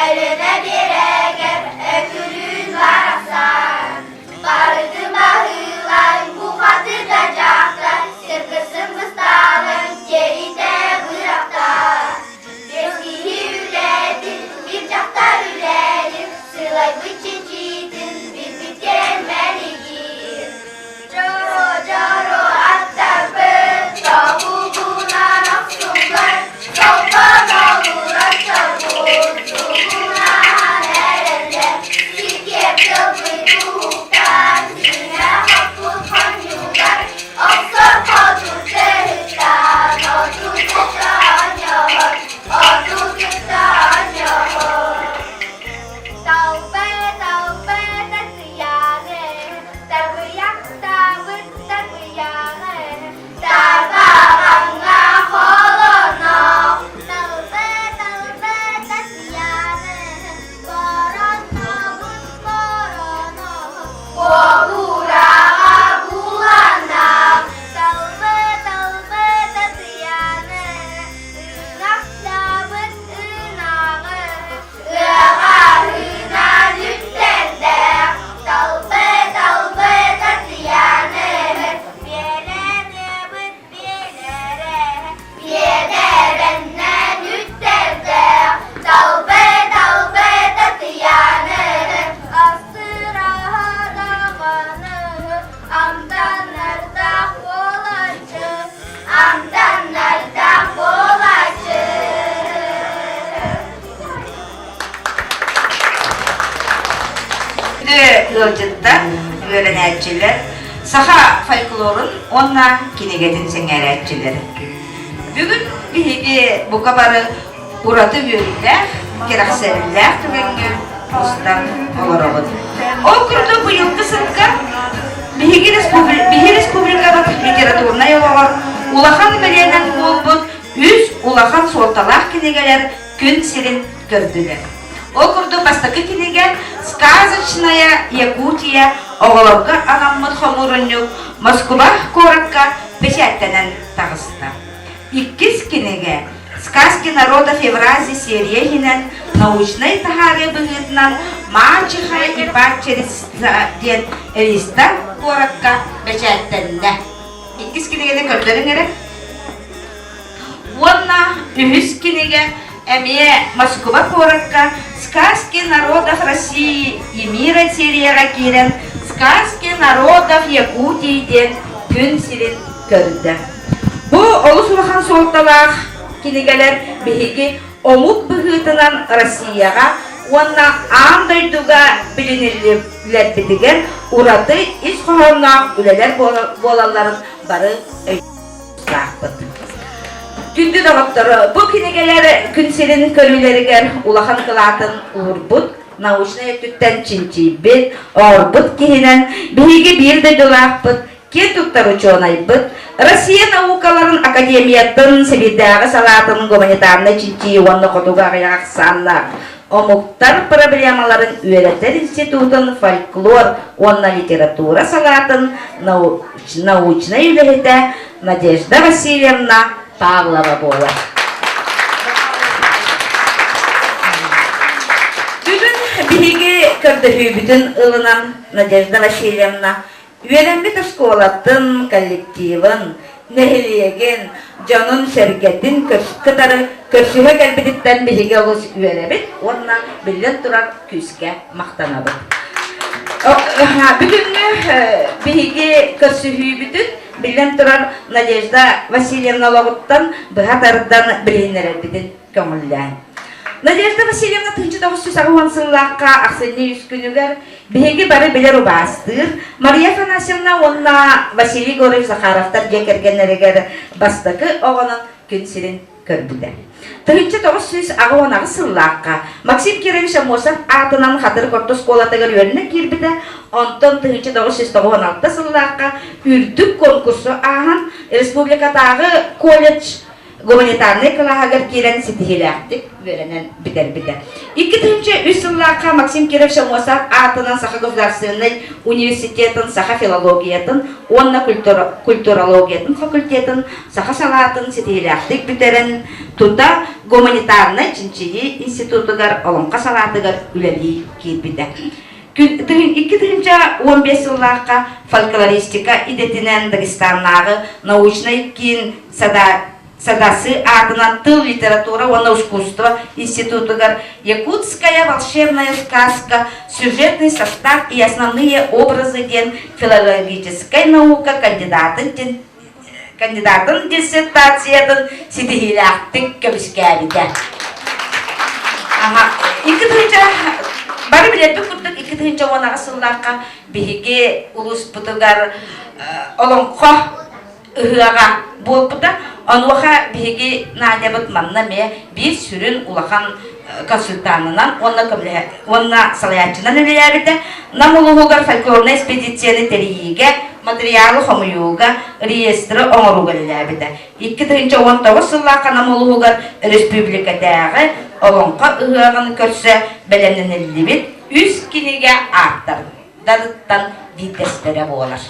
Өлөнө биэрэгэр Өкүлүүн барахсан Барытын баһыылаан бухатыр да дьахтар Сыргысын быстаалын кэритэ бырахта. Биэс киһи үлэтин, биир дьахтар үлэлин Сылайбыт чинчиитин билбит мэлигир. Дьоро-дьоро аттарбыт тобугунан охсуллар, Толбонолурар чорбут тугунан эрэллэр. Сиргэ тылбыт уһуктан, сиҥэ хоппут хонньугар, Охсор хоту тыһыттан, оту кытта оонньоһор, оту кытта оонньоһор. Талба-талба Татыйааны, Табыйахтаабыт Табыйааны, Табаҕаҥҥа холоно. Талба-талба Татыйааны, Бороннобут бороно. Буобураҕа булана. Талба-талба Татыйааны, Ынахтаабыт ынаҕы. Ыаҕаһынан үктэннэх, талбы-талбы Татыйааны, биэлэниэбит биэлэрэ, биэдэрэннэн үктэрдээх, талбы-талбы Татыйааны, астыраһа даҕаны, амтаннардаах буолаччы, амтаннардаах буолаччы. Ыалдьыттар, үөрэнээччилэр, саха фольклорун уонна кинигэтин сэҥээрээччилэр. Бүгүн биһиги бука бары ураты үөрүүлээх, кэрэхсэбиллээх түгэҥҥэ мустан олоробут. Ол курдук быйылгы сылга биһиги республикабыт литературнай олоҕор улахан бэлиэнэн буолбут үс улахан суолталаах кинигэлэр күн сирин көрдүлэр. Ол курдук бастакы кинигэ «Сказочная Якутия» оҕолорго анаммыт хомуурунньук Москуба куоракка бэчээттэнэн таҕыста. Иккис кинигэ «Сказки народов Евразии» серия иһинэн научнай таһаарыы быһыытынан «Мачеха и падчерица» диэн Элиста куоракка бэчээттэннэ. Иккис кинигэни көрдөрүҥ эрэ. Уонна үһүс кинигэ эмиэ Москва куоракка «Сказки народов России и мира» серияҕа киирэн «Сказки народов Якутии» диэн күн сирин көрдө. Бу олус улахан суолталаах кинигэлэр биһиги омук быһыытынан Россияҕа уонна аан дойдуга билиниллэрбитигэр ураты ис хоһоонноох үлэлэр буолалларын бары өйдүөхтээхпит. Күндү доҕоттор, бу кинигэлэр күн сирин көрүүлэригэр улахан кылаатын уурбут, научнай өттүттэн чинчийбит, оҥорбут киһинэн биһиги биир дойдулаахпыт, киэн туттар учуонайбыт, Россия наукаларын академиятын Сибиирдээҕи салаатын гуманитарнай чинчийии уонна хотугу аҕыйах ахсааннаах омуктар проблемаларын үөрэтэр институтун фольклор уонна литература салаатын научнай үлэһитэ Надежда Васильевна Павлова буолар. Бүгүн биһиги көрдөһүүбүтүн ылынан Надежда Васильевна Үөрэммит оскуолатын коллективын, нэһилиэгин, дьонун-сэргэтин кытары көрсүһэ кэлбититтэн биһиги олус үөрэбит уонна биллэн турар күүскэ махтанабыт. Бүгүҥҥү биһиги көрсүһүүбүтүн биллэн турар Надежда Васильевна олоҕуттан быһа тардан билиһиннэрэрбитин көҥүллээн. Надежда Васильевна 1980 сыллаахха ахсынньы үс күнүгэр биһиги бары билэр убаастыыр Мария Афанасьевна уонна Василий Егорович Захаровтар дьиэ кэргэннэригэр бастакы оҕонон күн сирин көрбүтэ. 1988 сыллаахха Максим Кирович Аммосов аатынан Хатырык орто оскуолатыгар үөрэнэ киирбитэ, онтон 1996 сыллаахха үрдүк конкурсу ааһан республикатааҕы колледж. гуманитарнай кылааһыгар киирэн ситиһиилээхтик үөрэнэн бүтэрбитэ. 2003 сыллаахха Максим Киров Шамосов аатынан Саха государственнай университетын саха филологиятын уонна культурологиятын факультетын саха салаатын ситиһиилээхтик бүтэрэн, тута гуманитарнай чинчийии институтугар олоҥхо салаатыгар үлэлии киирбитэ. 2015 сыллаахха фольклористика идэтинэн Дагестаннааҕы научнай киин Садасы аатынан тыл, литература уонна искусство институтугар «Якутская волшебная сказка. Сюжетный состав и основные образы» диэн филологическай наука кандидатын кандидатын диссертациятын ситиһиилээхтик көмүскээбитэ. 2000 бары билэрбит курдук 2018 сыллаахха биһиги улууспутугар олоҥхо ыһыаҕа буолбута. Онуоха биһиги Надябыт манна эмиэ биир сүрүн улахан консультанынан уонна уонна салайааччынан үлэлээбитэ. Нам улууһугар фольклорнай экспедицияны тэрийиигэ, материалы хомуйууга, реестры оҥорууга үлэлээбитэ. 2019 сыллаахха Нам улууһугар өрөспүүбүлүкэтээҕи Олоҥхо ыһыаҕын көрсө бэлэмнэниллибит үс кинигэ ааптардарыттан биирдэстэрэ буолар.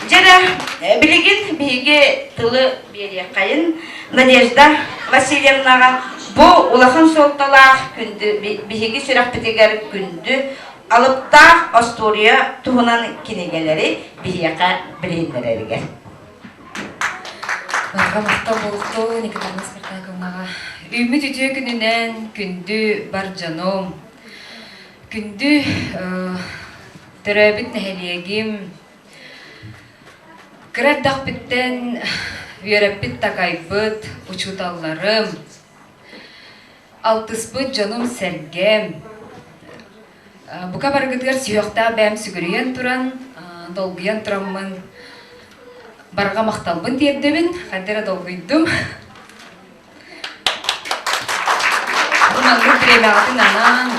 Дьэ билигин биһиги тылы биэриэххэйин Надежда Васильевнаҕа бу улахан суолталаах күндү биһиги сүрэхпитигэр күндү алыптаах остуоруйа туһунан кинигэлэри биһиэхэ билиһиннэрэригэр. Барҕа махтал буолуохтун Никитина Спартаковнаҕа. Үүммүт үтүө күнүнэн күндү бар дьонум, күндү төрөөбүт нэһилиэгим, Кыра эрдэхпиттэн үөрэппит-такайбыт учууталларым, алтыспыт дьонум-сэргэм, бука барыгытыгар сүһүөхтээх бэйэм сүгүрүйэн туран, долгуйан тураммын барҕа махталбын тиэрдэбин, хайда эрэ долгуйдум. Бу маннык бириэмэҕитин анаан,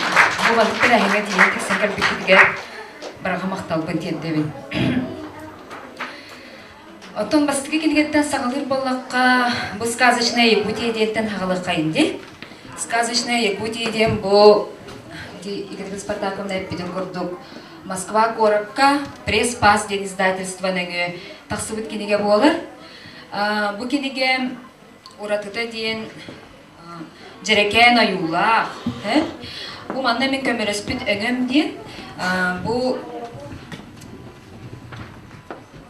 бу маннык тэрээһиҥҥэ тиийэн тиксэн кэлбиккитигэр барҕа махталбын тиэрдэбин. Оттон бастакы кинигэттэн саҕалыыр буоллахха, бу «Сказочная Якутия» диэнтэн саҕалыаххайын дии. «Сказочная Якутия» диэн бу Екатерина Спартаковна эппитин курдук Москва куоракка «Пресс-пас» диэн издательство нөҥүө тахсыбыт кинигэ буолар. Бу кинигэ уратыта диэн дьэрэкээн ойуулаах. Бу манна мин көмөлөспүт өҥөм диэн бу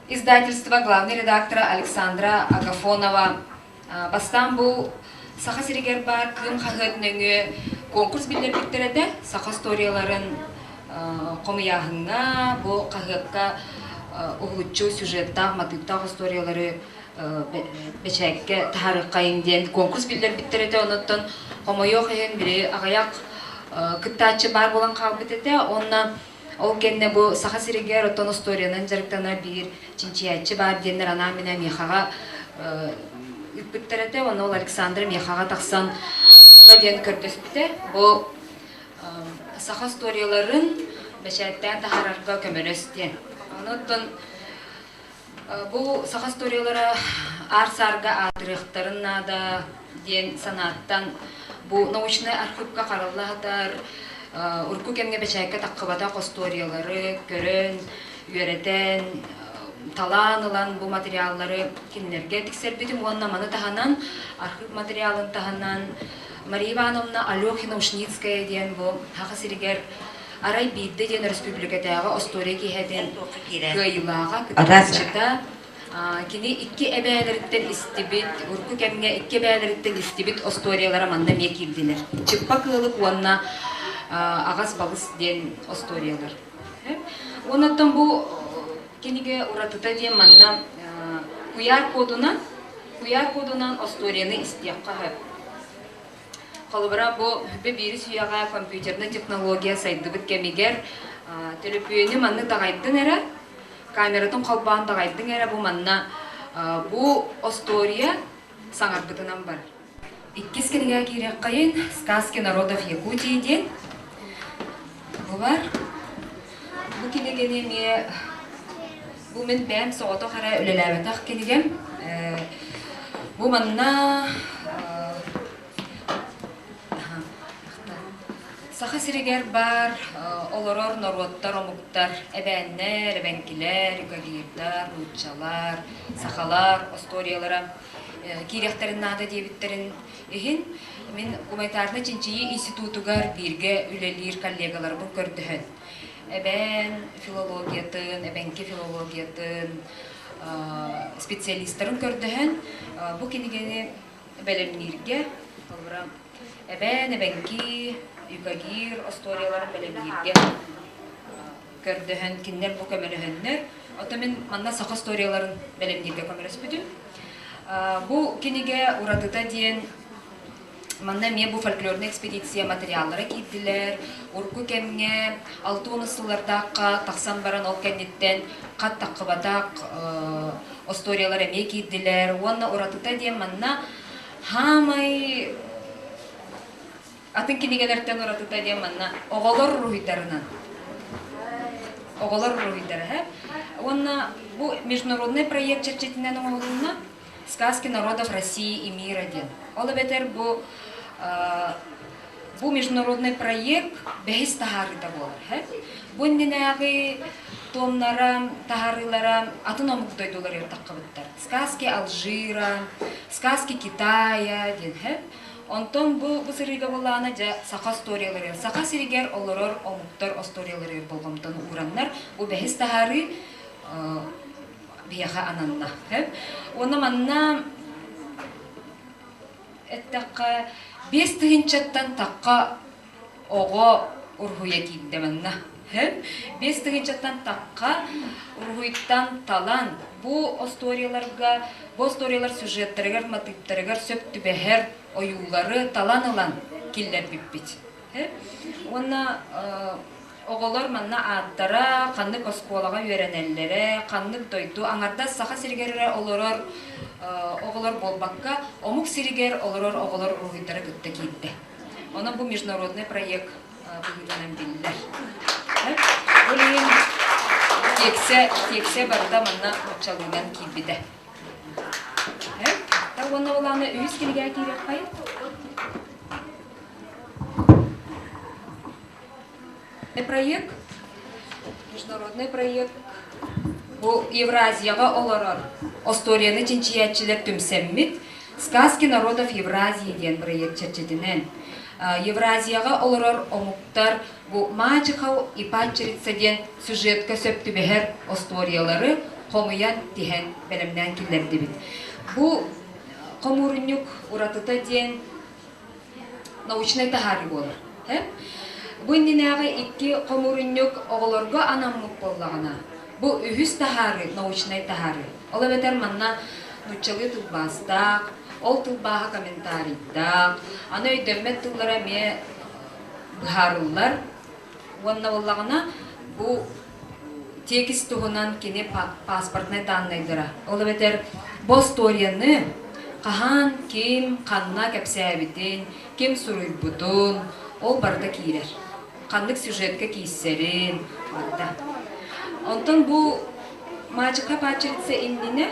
издательство главный редактора Александра Агафонова бастаан бу Саха сиригэр баар Кыым хаһыат нөҥүө конкурс биллэрбиттэр этэ. Саха историяларын хомуйааһыҥҥа бу хаһыакка уһулуччу сюжеттаах, матыыптаах историялары бэчээккэ таһаарыаххайыҥ диэн конкурс биллэрбиттэр этэ. Онуттан хомойуох иһин били аҕыйах кыттааччы баар буолан хаалбыт этэ. Уонна ол кэннэ бу Саха сиригэр оттон историянан дьарыктанар биир чинчийээччи баар диэннэр анаан минэ Михаҕа ыыппыттар этэ. Уонна ол Александра Михаҕа тахсан диэн көрдөспүтэ. Бу саха историяларын бэчээттээн таһаарарга көмөлөс диэн. Онуттан Бу саха историялара аар-саарга аатырыахтарын наада диэн санааттан бу научнай архыыпка харалла сытар урукку кэмҥэ бэчээккэ таххыбатах остуоруйалары көрөн, үөрэтэн, талаан ылан бу материаллары кинилэргэ тиксэрбитим уонна маны таһынан архыып материалын таһынан Мария Ивановна Алехина-Ушницкая диэн бу Саха сиригэр Арай биирдэ диэн өрөспүүбүлүкэтээҕи остуоруйа киэһэтин кыайыылааҕа, кыттааччыта. Кини икки эбээлэриттэн истибит, урукку кэмҥэ икки эбээлэриттэн истибит остуоруйалара манна эмиэ киирдилэр. Чыппа кыалык уонна Аҕас балыс диэн остуоруйалар. Уоннаттан бу кинигэ уратыта диэн манна куйаар кодунан, куйаар кодунан остуоруйаны истиэххэ сөп. Холобура, бу биирис үйэҕэ компьютернай технология сайдыбыт кэмигэр төлөпүөнү маннык даҕайдыҥ эрэ, камератын холбоон даҕайдыҥ эрэ, бу манна бу остуоруйа саҥарбытынан барар. Иккис кинигэ киириэххэйин «Сказки народов Якутии» диэн. Бу бар. Бу кинигэни эмиэ бу мин бэйэм соҕотох эрэ үлэлээбэтэх кинигэм. Бу манна Саха сиригэр баар олорор норуоттар, омуктар эбээннэр, эбэҥкилэр, юкагирдар, нууччалар, сахалар остуоруйалара киириэхтэрин наада диэбиттэрин иһин мин гуманитарнай чинчийии институтугар бииргэ үлэлиир коллегаларбын көрдөһөн эбээн филологиятын, эбэҥки филологиятын специалистарын көрдөһөн бу кинигэни бэлэмнииргэ холобура эбээн, эбэҥки, юкагир остуоруйаларын бэлэмнииргэ көрдөһөн кинилэр бу көмөлөһөннөр. Оттон мин манна саха историяларын бэлэмнииргэ көмөлөспүтүм. Бу кинигэ уратыта диэн манна эмиэ бу фольклорнай экспедиция материаллара киирдилэр. Урукку кэмҥэ 60 сыллардаахха тахсан баран ол кэнниттэн хат таххыбатах остуоруйалар эмиэ киирдилэр. Уонна уратыта диэн манна хаамай атын кинигэлэртэн уратыта диэн манна оҕолор уруһуйдарынан оҕолор уруһуйдара уонна бу международный проект чэрчитинэн оҥоһулунна сказки народов России и мира диэн ол эбэтэр бу бу международный проект бэһис таһаарыыта буолар бу иннинээҕи туомнара таһаарыылара атын омук дойдуларыгар таххыбыттар сказки Алжира сказки Китая диэн Онтон бу бу сырыыга буоллаҕына дьэ саха историяларыгар, саха сиригэр олорор омуктар историяларыгар болҕомтону уураннар бу бэһис таһаарыы биһиэхэ ананна. Уонна манна эттэххэ 5000-тан тахха оҕо уруһуйа киирдэ манна. 5000-тан тахха уруһуйтан талан бу остуоруйаларга, бу остуоруйалар сюжеттарыгар, матыыптарыгар сөп түбэһэр ойуулары талан ылан киллэрбиппит. Уонна оҕолор манна ааттара, ханнык оскуолаҕа үөрэнэллэрэ, ханнык дойду аҥардас Саха сиригэр эрэ олорор оҕолор буолбакка, омук сиригэр олорор оҕолор уруһуйдара кытта киирдэ. Онон бу международный проект быһыытынан биллэр. Ол иһин тиэксэ, тиэксэ барыта манна нууччалыынан киирбитэ. Уонна улаана үһүс кинигэ киириэххэй. Проект, международный проект бу Евразияҕа олорор остуоруйаны чинчийээччилэр түмсэммит «Сказки народов Евразии» диэн проект чэрчитинэн Евразияҕа олорор омуктар бу Мачехов и падчерица диэн сюжетка сөп түбэһэр остуоруйалары хомуйан тиһэн бэлэмнээн киллэрдибит. Бу хомуурунньук уратыта диэн научнай таһаарыы буолар. Бу иннинээҕи икки хомуурунньук оҕолорго анаммыт буоллаҕына, бу үһүс таһаарыы научнай таһаарыы. Ол эбэтэр манна нууччалыы тылбаастаах, ол тылбааһа комментарийдаах, аны өйдөммөт тыллара эмиэ быһаарыллар. Уонна буоллаҕына, бу тиэкис туһунан кини паспортнай дааннайдара. Ол эбэтэр бу остуоруйаны хаһан, ким, ханна кэпсээбитин, ким суруйбутун, ол барыта киирэр. Ханнык сюжетка киирсэрин, барыта. Онтон бу Мачеха Пачерица иннинэ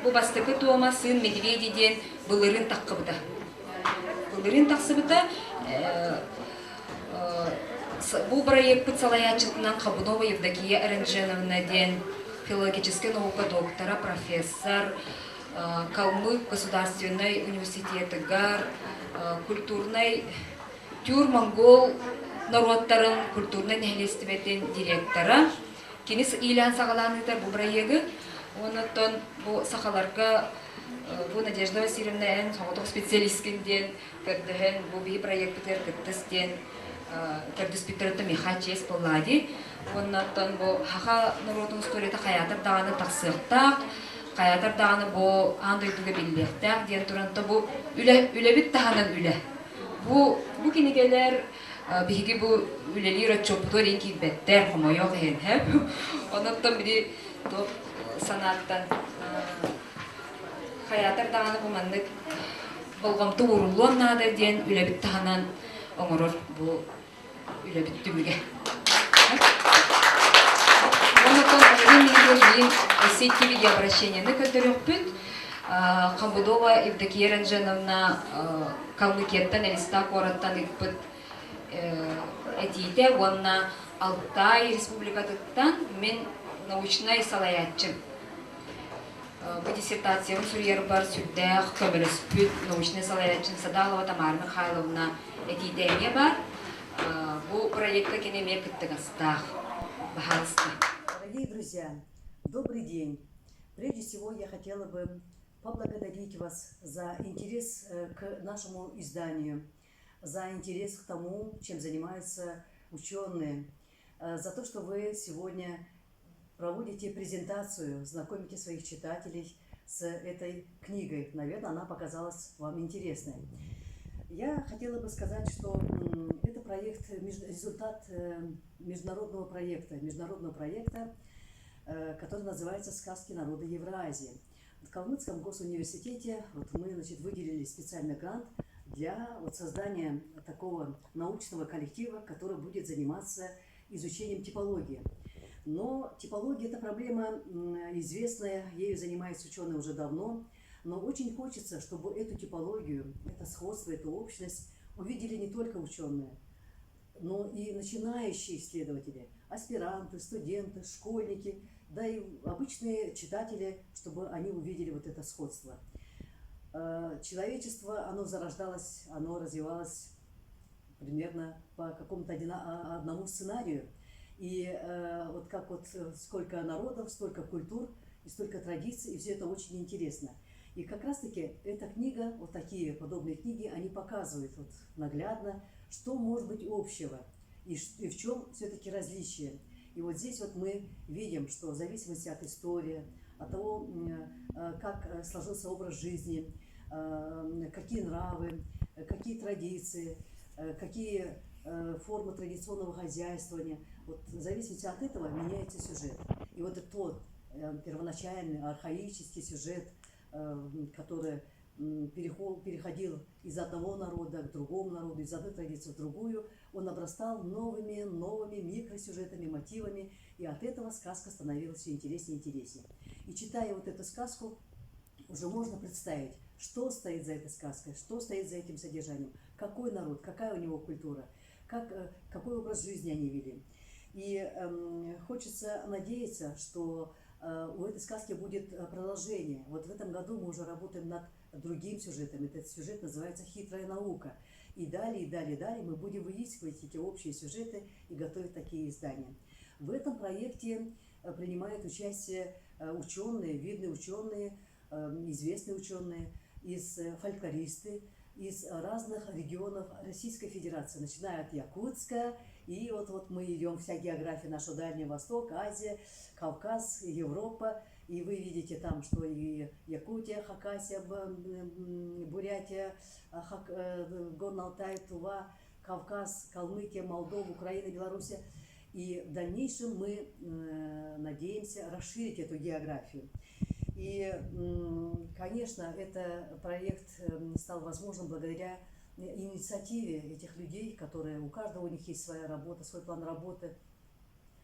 бу бастакы туома Сын медведи диэн былырыын таххыбыта. Былырыын тахсыбыта Бу бырайыакпыт салайааччытынан Хабунова Евдокия Эрендженовна диэн филологическай наука доктора, профессор, Калмык государственнай университетыгар культурнай тюр-монгол норуоттарын культурнай нэһилиэстибэтин директора. Кини иилээн-саҕалаан ыытар бу бырайыагы. Онон бу сахаларга бу Надежда Васильевна эн соҕотох специалисткин диэн көрдөһөн бу биһи проекпытыгар кыттыс диэн көрдөспүттэриттэн миэхэ чиэс буоллаа дии. Уонна оттон бу саха норуотун устуоруйата хайаатар даҕаны тахсыахтаах, хайаатар даҕаны бу аан дойдуга биллиэхтээх диэн туран то бу үлэ үлэбит таһынан үлэ. Бу бу кинигэлэр биһиги бу үлэлиир отчуоппутугар иин киирбэттэр, хомойуох иһин, Онон били туох санааттан хайаатар даҕаны бу маннык болҕомто ууруллуон наада диэн үлэбит таһынан оҥорор бу үлэбит түмүгэ. Оннуктан билигин SCTV видеообращениены көрдөрүөхпүт. Хамбудова Евдокия Ранженовна Калмыкияттан Элиста куораттан ыыппыт этиитэ уонна Алтай Республикатыттан мин научнай салайааччым. Бу диссертациябын суруйарбар сүрдээх көмөлөспүт научнай салайааччым Садалова Тамара Михайловна этиитэ эмиэ баар. Бу проекка кини эмиэ кыттыгастаах. Баһаалыста. Дорогие друзья, добрый день! Прежде всего я хотела бы поблагодарить вас за интерес к нашему изданию, за интерес к тому, чем занимаются ученые, за то, что вы сегодня проводите презентацию, знакомите своих читателей с этой книгой. Наверное, она показалась вам интересной. Я хотела бы сказать, что это проект, результат международного проекта, международного проекта, который называется «Сказки народа Евразии». В Калмыцком госуниверситете вот мы, значит, выделили специальный грант для вот создания такого научного коллектива, который будет заниматься изучением типологии. Но типология – это проблема известная, ею занимаются ученые уже давно, но очень хочется, чтобы эту типологию, это сходство, эту общность увидели не только ученые, но и начинающие исследователи, аспиранты, студенты, школьники, да и обычные читатели, чтобы они увидели вот это сходство. Человечество, оно зарождалось, оно развивалось примерно по какому-то одному сценарию. И вот как вот сколько народов, столько культур и столько традиций, и все это очень интересно. И как раз-таки эта книга, вот такие подобные книги, они показывают вот наглядно, что может быть общего и в чем все-таки различие. И вот здесь вот мы видим, что в зависимости от истории, от того, как сложился образ жизни, какие нравы, какие традиции, какие формы традиционного хозяйствования, вот в зависимости от этого меняется сюжет. И вот тот первоначальный архаический сюжет, который переходил из одного народа к другому народу, из одной традиции в другую, он обрастал новыми, новыми микросюжетами, мотивами, и от этого сказка становилась все интереснее и интереснее. И читая вот эту сказку, уже можно представить, что стоит за этой сказкой, что стоит за этим содержанием, какой народ, какая у него культура, какой образ жизни они вели. И хочется надеяться, что у этой сказки будет продолжение. Вот в этом году мы уже работаем над другим сюжетом. Этот сюжет называется «Хитрая наука». И далее, и далее, и далее мы будем выискивать эти общие сюжеты и готовить такие издания. В этом проекте принимают участие ученые, видные ученые, известные ученые, из фольклористы, из разных регионов Российской Федерации, начиная от Якутска, и вот мы идем, вся география наша, Дальний Восток, Азия, Кавказ, Европа, и вы видите там, что и Якутия, Хакасия, Бурятия, Горный Алтай, Тува, Кавказ, Калмыкия, Молдова, Украина, Белоруссия. И в дальнейшем мы надеемся расширить эту географию. И, конечно, этот проект стал возможным благодаря инициативе этих людей, которые у каждого у них есть своя работа, свой план работы,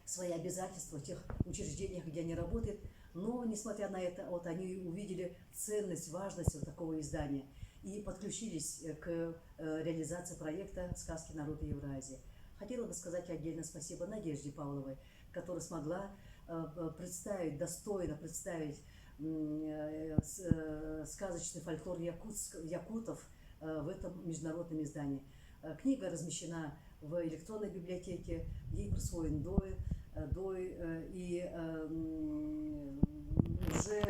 свои обязательства в тех учреждениях, где они работают. Но, несмотря на это, вот они увидели ценность, важность вот такого издания и подключились к реализации проекта «Сказки народа Евразии». Хотела бы сказать отдельно спасибо Надежде Павловой, которая смогла представить, достойно представить сказочный фольклор якутов в этом международном издании. Книга размещена в электронной библиотеке, ей присвоен DOI, DOI и уже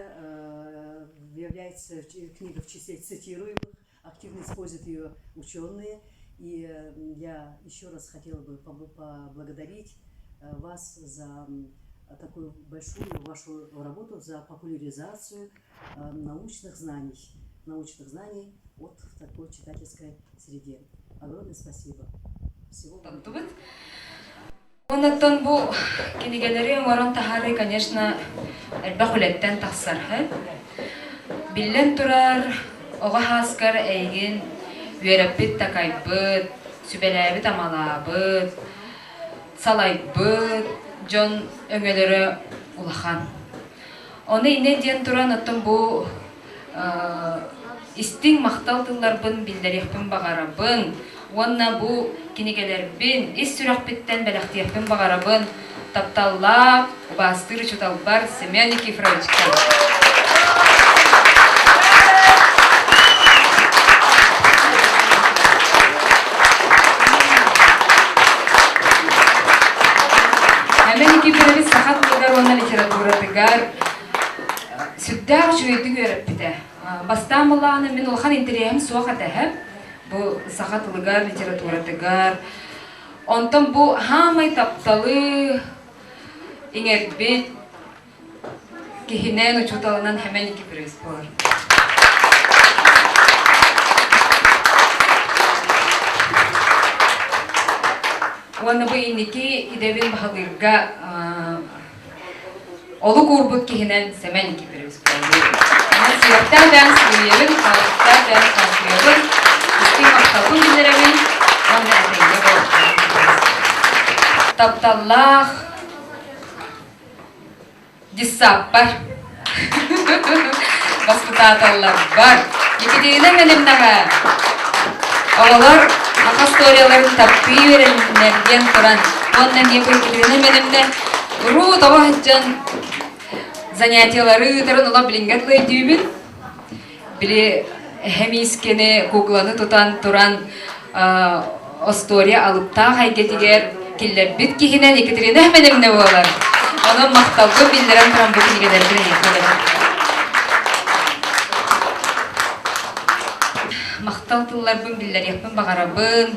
является книга в числе цитируемых, активно используют ее ученые. И я еще раз хотела бы поблагодарить вас за такую большую вашу работу, за популяризацию научных знаний от в такой читательской среде. Огромное спасибо. Всего вам. Онтон бу кинигэлэри оҥорон таһаарыы, конечно, элбэх үлэттэн тахсар. Биллэн турар, оҕо сааскар эйигин үөрэппит такайбыт, сүбэлээбит амалаабыт, салайбыт дьон өҥөлөрө улахан. Ону инньэ диэн туран, оттон бу истиҥ махтал тылларбын биллэриэхпин баҕарабын уонна бу кинигэлэрбин ис сүрэхпиттэн бэлэхтиэхпин баҕарабын тапталлаах, убаастыыр учууталбар Семен Никифоровичка. Семен Никифорович саха тылыгар уонна литературатыгар сүрдээх үчүгэйдик үөрэппитэ. Бастаан буоллаҕына мин улахан интэриэһим суох этэ бу саха тылыгар, литературатыгар. Онтон бу хаамай тапталы иҥэрбит киһинэн, учууталынан Хэмэн Никифорович буолар. Уонна бу инники идэбин баһылыырга Олук уурбут киһинэн Сэмэн Никифорович буоллун. Онон сүрэхтээх бэйэм сүгүрүйэбин, хаалыктаах бэйэм хаалсыйабын, истиҥ махталбын биллэрэбин уонна этэҥҥэ буолуохтарын Тапталлаах диссаппар, баспытааталларбар, Екатерина Мэлимнаҕа оҕолор саха историяларын таптыы үөрэннэр диэн туран уонна эмиэ бу Екатерина Мэлимнэ уруу тоҕо сылдьан занятиелары ыытарын ыла билиҥҥэ дылы өйдүүбүн. Били эһэ миискэни кукланы тутан туран остуоруйа алыптаах эйгэтигэр киллэрбит киһинэн Екатерина Мэлимнэ буолар. Онон махталбын биллэрэн туран бу кинигэлэрбин эйиэхэ бэлэхтиибин. Махтал тылларбын биллэриэхпин баҕарабын.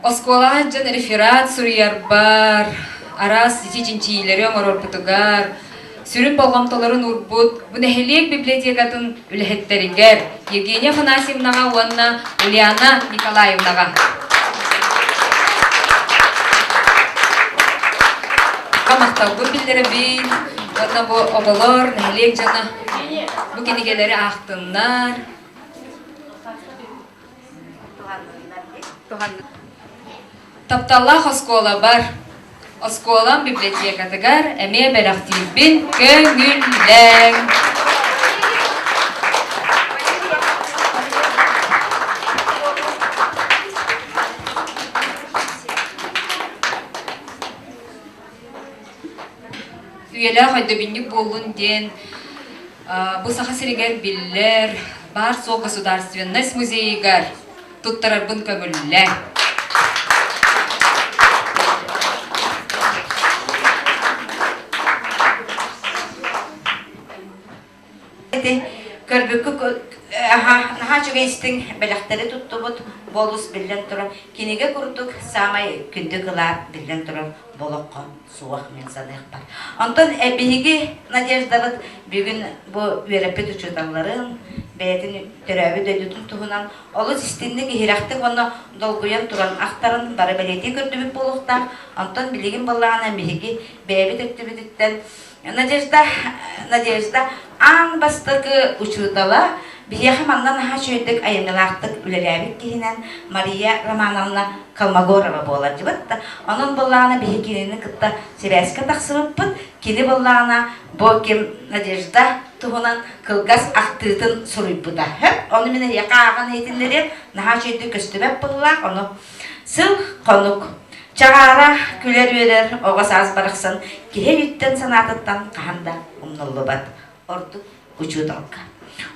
Оскуолаҕа дьон реферат суруйарбар, араас ити чинчийиилэри оҥорорбутугар, сүрүн болҕомтолорун уурбут бу нэһилиэк библиотекатын үлэһиттэригэр Евгения Афанасьевнаҕа уонна Ульяна Николаевнаҕа. Махталбын биллэрэбин уонна бу оҕолор, нэһилиэк дьоно бу кинигэлэри аахтыннар. Тапталлаах оскуолабар, оскуолам библиотекатыгар эмиэ бэлэхтиирбин көҥүллээҥ. Үйэлээх өйдөбүнньүк буоллун диэн бу Саха сиригэр биллэр баар-суох государственность музейыгар туттарарбын көҥүллээ. Көрбүккү наһаа үчүгэй истиҥ бэлэхтэри туттубут болус биллэн турар кинигэ курдук саамай күндү кылаат биллэн турар болоххо суох мин саныахпар. Онтон биһиги Надеждабыт бүгүн бу үөрэппит учууталларын, бэйэтин төрөөбүт дойдутун туһунан олус истинник, иһирэхтик уонна долгуйан туран ахтарын бары бэлиэтии көрдүбүт буолуохтаах. Онтон билигин буоллаҕына биһиги бэйэбит өттүбүтүттэн Надежда, Надежда аан бастакы учуутала, биһиэхэ манна наһаа үчүгэйдик айымньылаахтык үлэлээбит киһинэн Мария Романовна Колмогорова буолар дьыбыт да. Онон буоллаҕына биһи кинини кытта сибээскэ тахсыбыппыт. Кини буоллаҕына бу ким Надежда туһунан кылгас ахтыытын суруйбута. Хөп, ону мин эһиэхэ ааҕан иһитиннэриэм. Наһаа үчүгэйдик көстүбэт быһыылаах, ону Сыл хонук. Чаҕаара күлэр-үөрэр оҕо саас барахсан киһи өйүттэн санаатыттан хаһан да умнуллубат. Ордук учууталга.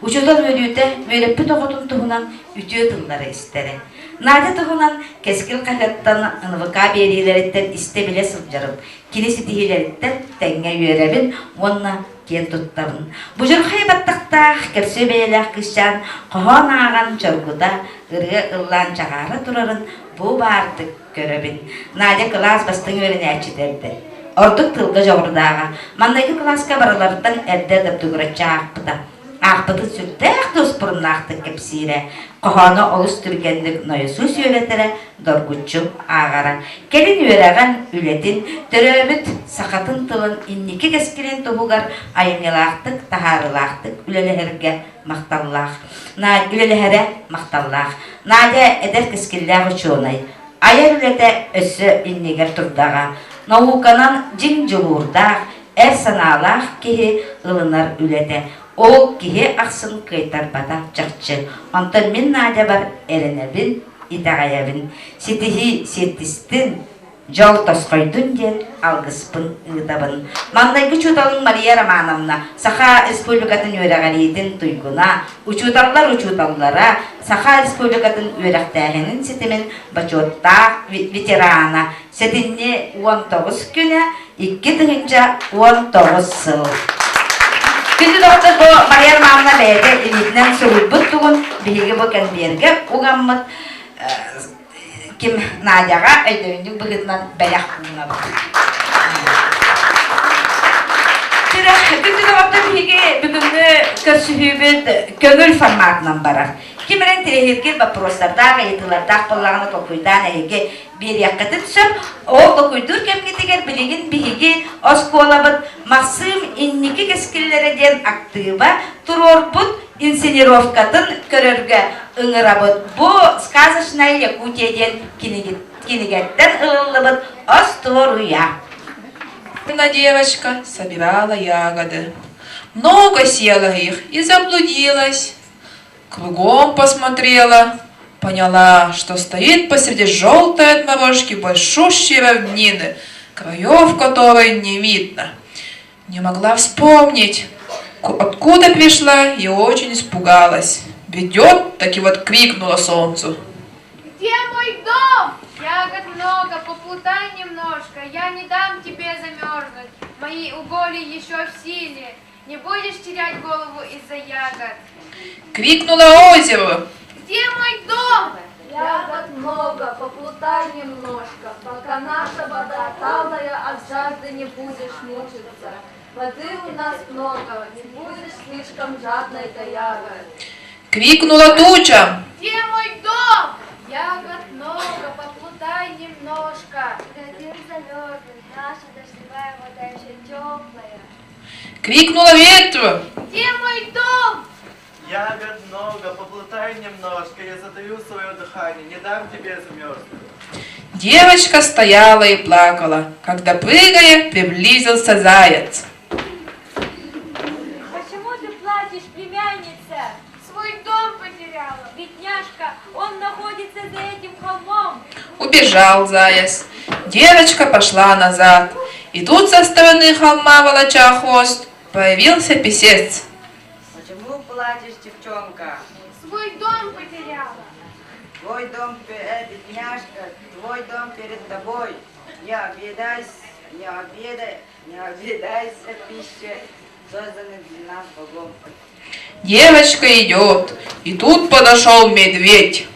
Учуутал үөрүүтэ үөрэппит оҕотун туһунан үтүө тыллары истэрэ. Надя туһунан Кэскил хаһыаттан НВК биэриилэриттэн истэ-билэ сылдьарым. Кини ситиһиилэриттэн тэҥҥэ үөрэбин уонна киэн туттабын. Будьурхай баттахтаах, кэпсиэ бэйэлээх кыысчаан хоһоон ааҕан чоргута, ырыа ыллаан чаҕаара турарын бу баардык көрөбүн. Надя кылаас бастыҥ үөрэнээччитэ эрдэ. Ордук тылга дьоҕурдааҕа. Маҥнайгы кылааска барыларыттан эрдэ дабдыгыраччы аахпыта. Аахпытын сүрдээх дуоспуруннаахтык кэпсиирэ. Хоһооно олус түргэнник нойосуус үөрэтэрэ, доргуччу ааҕара. Кэлин үөрэҕин, үлэтин, төрөөбүт сахатын тылын инники кэскилин туһугар айымньылаахтык, таһаарыылаахтык үлэлэһэргэ махталлаах. Үлэлэһэрэ махталлаах. Надя эдэр кэскиллээх учуонай. Айар үлэтэ өссө иннигэр турдаҕа. Науканан дьиҥ дьулуурдаах, эр санаалаах киһи ылынар үлэтэ. Ол киһи ахсын кыайтарбата чахчы. Онтон мин Надябар эрэнэбин, итэҕэйэбин. Ситиһии сиэттистин, дьол тосхойдун диэн алгыспын ыытабын. Маҥнайгы учууталым Мария Романовна, Саха Республикатын үөрэҕириитин туйгуна, учууталлар учууталлара, Саха Республикатын үөрэхтээһинин ситимин бочуоттаах ветерана, сэтинньи 19 күнэ, 2019 сыл. Күндү доҕоттор, бу Мария Романовна бэйэтэ илиитинэн суруйбут тугун биһиги бу кэнбиэргэ угаммыт ким Надяҕа өйдөбүнньүк быһыытынан бэлэх уунабыт. Күндү доҕоттор, биһиги бүгүҥҥү көрсүһүүбүт көҥүл форматынан барар. Ким эрэ интэриэһиргиир боппуруостардаах, ыйытыылардаах буоллаҕына толкуйдаан эһиги биэриэххитин сөп. Ол толкуйдуур кэмҥитигэр билигин биһиги оскуолабыт Махсыым инники кэскиллэрэ диэн актыыба туруорбут инсценировкатын көрөргө ыҥырабыт. Бу «Сказочная Якутия» диэн кинигэттэн ылыллыбыт остуоруйа. Одна девочка собирала ягоды. Много съела их и заблудилась. Кругом посмотрела, поняла, что стоит посреди желтой отморожки большущей равнины, краев которой не видно. Не могла вспомнить, откуда пришла, и очень испугалась. Ведет, так и вот крикнула солнцу. Где мой дом? Ягод много, поплутай немножко, я не дам тебе замерзнуть. Мои уголи еще в силе. Не будешь терять голову из-за ягод. Крикнула озеру. Где мой дом? Ягод много, поплутай немножко, пока наша вода талая, от жажды не будешь мучиться. Воды у нас много, не будешь слишком жадной до ягод. Крикнула туча. Где мой дом? Ягод много, поплутай немножко. Дадим замерзнуть, наша дождевая вода еще теплая. Крикнула ветру. Где мой дом? Ягод много, поплутай немножко, я задаю свое дыхание, не дам тебе замерзнуть. Девочка стояла и плакала, когда, прыгая, приблизился заяц. Почему ты плачешь, племянница? Свой дом потеряла. Бедняжка, он находится за этим холмом. Убежал заяц. Девочка пошла назад. И тут со стороны холма, волоча хвост, появился писец. Почему плачешь, девчонка? Свой дом потеряла. Твой дом, бедняжка, твой дом перед тобой. Не объедайся, не обедай, не объедайся пищей, созданной для нас Богом. Девочка идет, и тут подошел медведь.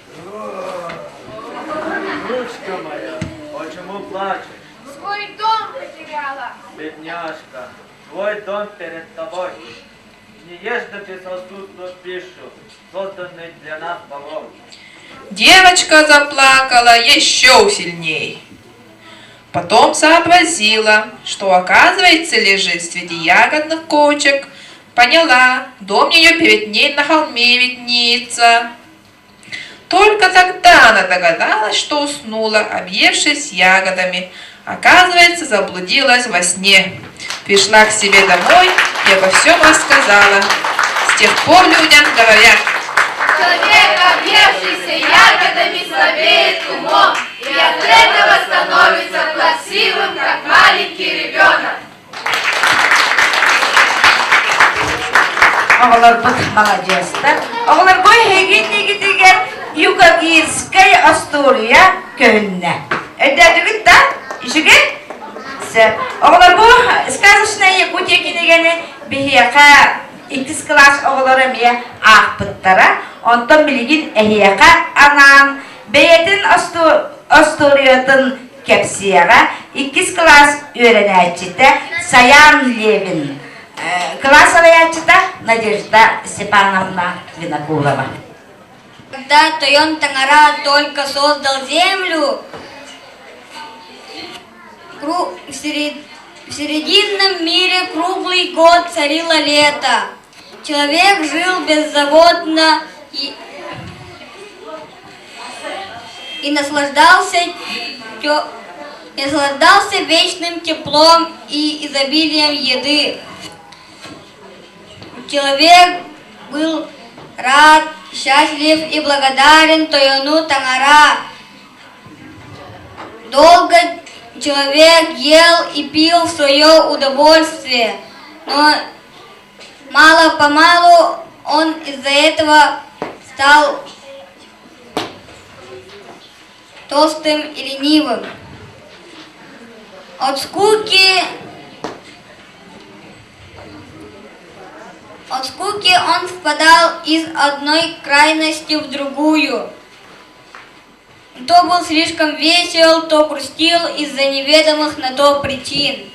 Внучка моя, почему плачешь? Свой дом потеряла. Бедняжка, твой дом перед тобой. Не ешь да безрассудную пищу, созданную для нас Богом. Девочка заплакала еще сильней. Потом сообразила, что, оказывается, лежит среди ягодных кочек. Поняла, дом ее перед ней на холме виднеется. Только тогда она догадалась, что уснула, объевшись ягодами. Оказывается, заблудилась во сне. Пришла к себе домой и обо всем рассказала. С тех пор людям говорят, Человек, объевшийся ягодами, слабеет умом, и от этого становится плаксивым, как маленький ребенок. Оҕолорбут маладьыастар. Оҕолор бу эһиги иннигитигэр юкагирскай остуоруйа көһүннэ. Өйдөөтүгүт да? Үчүгэй? Сөп. Оҕолор бу сказочная Якутия кинигэни биһиэхэ иккис кылаас оҕолоро эмиэ аахпыттара. Онтон билигин эһиэхэ анаан бэйэтин остуоруйатын кэпсиэҕэ иккис кылаас үөрэнээччитэ Саян Левин, кылаас салайааччыта Надежда Степановна Винокурова. Когда Тойон Таҥара только создал землю, в Срединном мире круглый год царило лето. Человек жил беззаботно и наслаждался вечным теплом и изобилием еды. Человек был рад, счастлив и благодарен Тойону Таҥара. Долго человек ел и пил в свое удовольствие, но мало-помалу он из-за этого стал толстым и ленивым. От скуки От скуки он впадал из одной крайности в другую. То был слишком весел, то грустил из-за неведомых на то причин.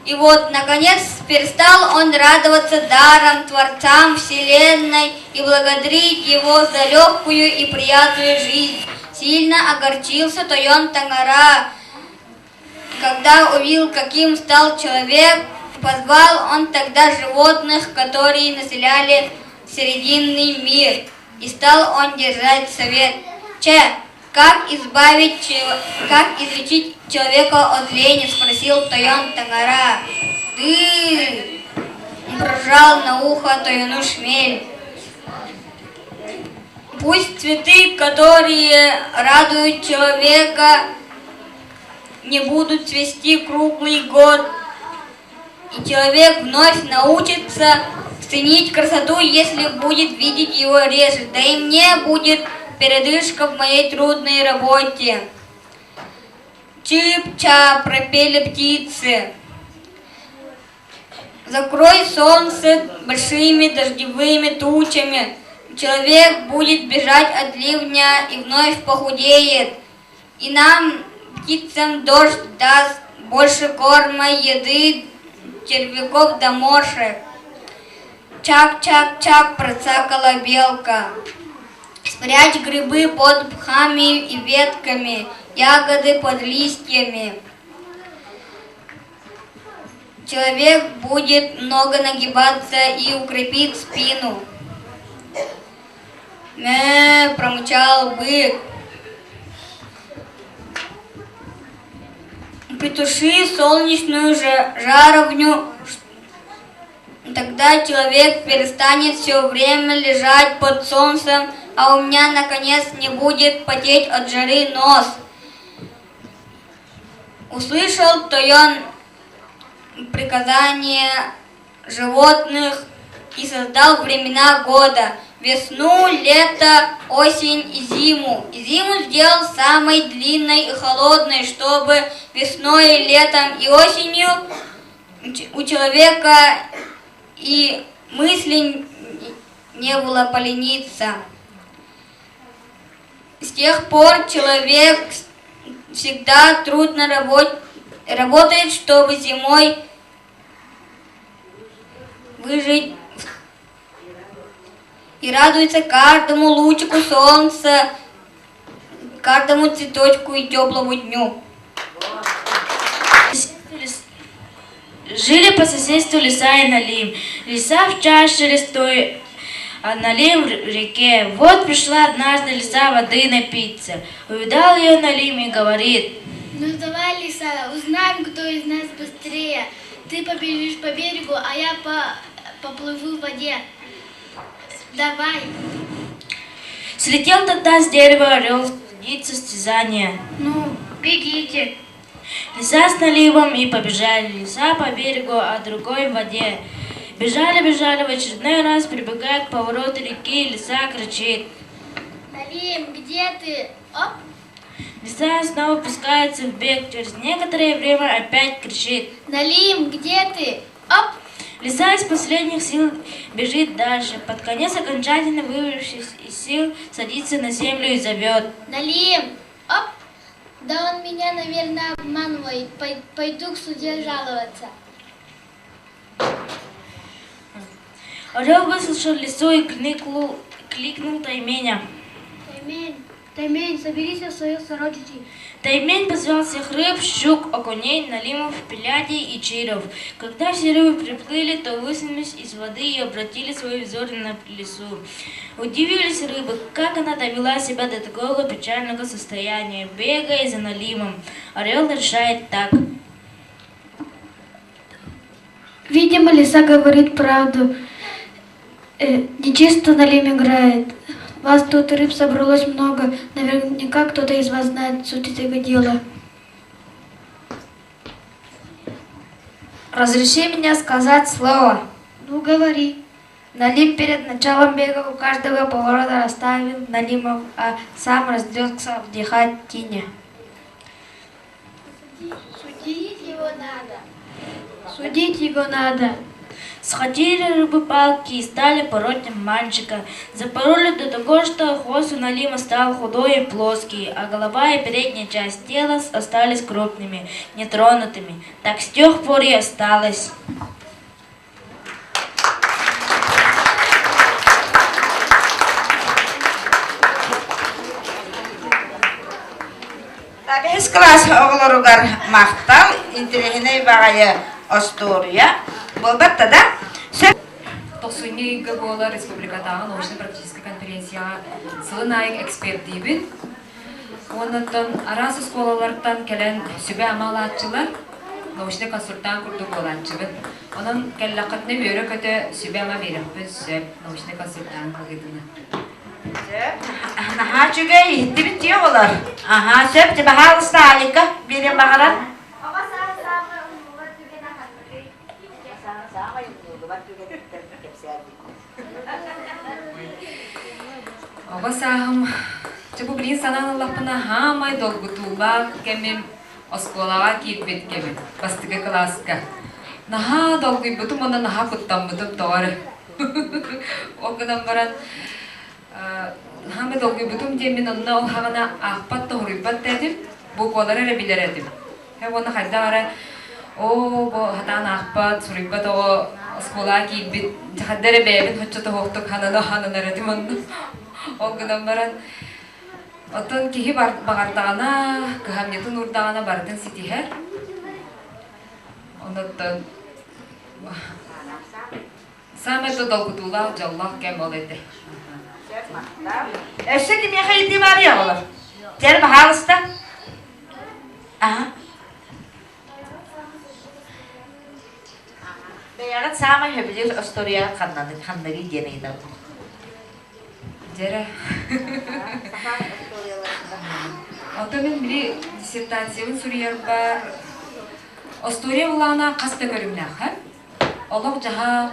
И вот, наконец, перестал он радоваться даром Творцам Вселенной и благодарить его за легкую и приятную жизнь. Сильно огорчился Тойон Таҥара, когда увидел, каким стал человек, позвал он тогда животных, которые населяли Срединный мир, и стал он держать совет. Че, как избавить, как излечить человека от лени, спросил Тойон Таҥара. Ты прожал на ухо Тойону шмель. Пусть цветы, которые радуют человека, не будут цвести круглый год, и человек вновь научится ценить красоту, если будет видеть его реже. Да и мне будет передышка в моей трудной работе. Чип-чап, пропели птицы. Закрой солнце большими дождевыми тучами. Человек будет бежать от ливня и вновь похудеет. И нам, птицам, дождь даст больше корма, еды, червяков да мошек. Чак-чак-чак, процакала белка. Спрячь грибы под пхами и ветками, ягоды под листьями. Человек будет много нагибаться и укрепит спину. Мэ, промычал бык. Притуши солнечную жаровню, тогда человек перестанет все время лежать под солнцем, а у меня, наконец, не будет потеть от жары нос. Услышал Тойон приказание животных и создал времена года – весну, лето, осень и зиму. И зиму сделал самой длинной и холодной, чтобы весной, летом и осенью у человека и мысли не было полениться. С тех пор человек всегда трудно работает, чтобы зимой выжить и радуется каждому лучику солнца, каждому цветочку и теплому дню. Жили по соседству лиса и Налим. Лиса в чаше листой, а Налим в реке. Вот пришла однажды лиса воды напиться. Увидал ее Налим и говорит. Ну давай, лиса, узнаем, кто из нас быстрее. Ты побежишь по берегу, а я по поплыву в воде. Давай. Слетел тогда с дерева орел судить состязание. Ну, бегите. Лиса с наливом и побежали. Лиса по берегу, а другой в воде. Бежали, бежали, в очередной раз прибегая к повороту реки, лиса кричит. Налим, где ты? Оп! Лиса снова пускается в бег. Через некоторое время опять кричит. Налим, где ты? Оп! Лиса из последних сил бежит дальше. Под конец, окончательно выбившись из сил, садится на землю и зовет. Налим! Оп! Да он меня, наверное, обманывает. Пойду к судье жаловаться. Орел выслушал лису и кликнул, кликнул Тайменя. Таймень, Таймень, соберись в своих сородичей. Таймень позвал всех рыб, щук, окуней, налимов, пелядей и чиров. Когда все рыбы приплыли, то высунулись из воды и обратили свои взоры на лису. Удивились рыбы, как она довела себя до такого печального состояния, бегая за налимом. Орел решает так. Видимо, лиса говорит правду. Нечисто Налим играет. Вас тут рыб собралось много. Наверняка кто-то из вас знает суть этого дела. Разреши меня сказать слово. Ну, говори. Налим перед началом бега у каждого поворота расставил Налимов, а сам разлегся отдыхать в тине. Судить его надо. Судить его надо. Схватили рыбы палки и стали пороть мальчика. Запороли до того, что хвост у Налима стал худой и плоский, а голова и передняя часть тела остались крупными, нетронутыми. Так с тех пор и осталось. Бэһис кылаас оҕолоругар махтал, интэриэһинэй баҕайы остуоруйа буолбатта да? Сөп. Тохсунньу ыйга буолар республикатааҕы научно-практическай конференцияҕа сылын аайы экспертиибин. Уоннаттан араас оскуолалартан кэлэн сүбэ-ама ылааччылар, научнай консультант курдук буолааччыбын. Онон кэллэххитинэ үөрэ-көтө сүбэ-ама биэриэхпин сөп научнай консультант быһыытынан. Сөп. Наһаа үчүгэй, иһиттибит дии оҕолор. Аһаа, сөп, дьэ баһаалыста Алика биэриэн баҕарар. Оҕо саас саамай умнуллубат түгэнэ ханныгый? Саамай умнуллубат түгэниттэн кэпсээн Оҕо сааһым, дьэ бу билигин санаан ыллахпына, хаамай долгутуулаах кэмим оскуолаҕа киирбит кэмим, бастакы кылааска. Наһаа долгуйбутум уонна наһаа куттаммытым тоҕо эрэ. Ол гынан баран, хаамай долгуйбутум диэммин онно ол хаҕана аахпат да уруйбат да этим, буквалары эрэ билэр этим. Уонна хайдах эрэ оо бу сатаан аахпат, суруйбат оҕо оскуолаҕа киирбит хайда эрэ бэйэбин соччо ханана хананар этим онно. Ол гынан баран оттон киһи баҕардаҕына, кыһамньытын уурдаҕына барытын ситиһэр. Онуттан саамай да долгутуулаах, дьоллоох кэм ол этэ. Өссө кимиэхэ ыйытыы баарый оҕолор? Дьэ, баһаалыста. Аха. Бэйэҕит саамай сөбүлүүр остуоруйаҕыт ханнаный, ханныгый диэн ыйытабын. Дьэрэ. Оттон мин били диссертациябын суруйарбар остуоруйа былаана хас да көрүҥнээх Олох-дьаһах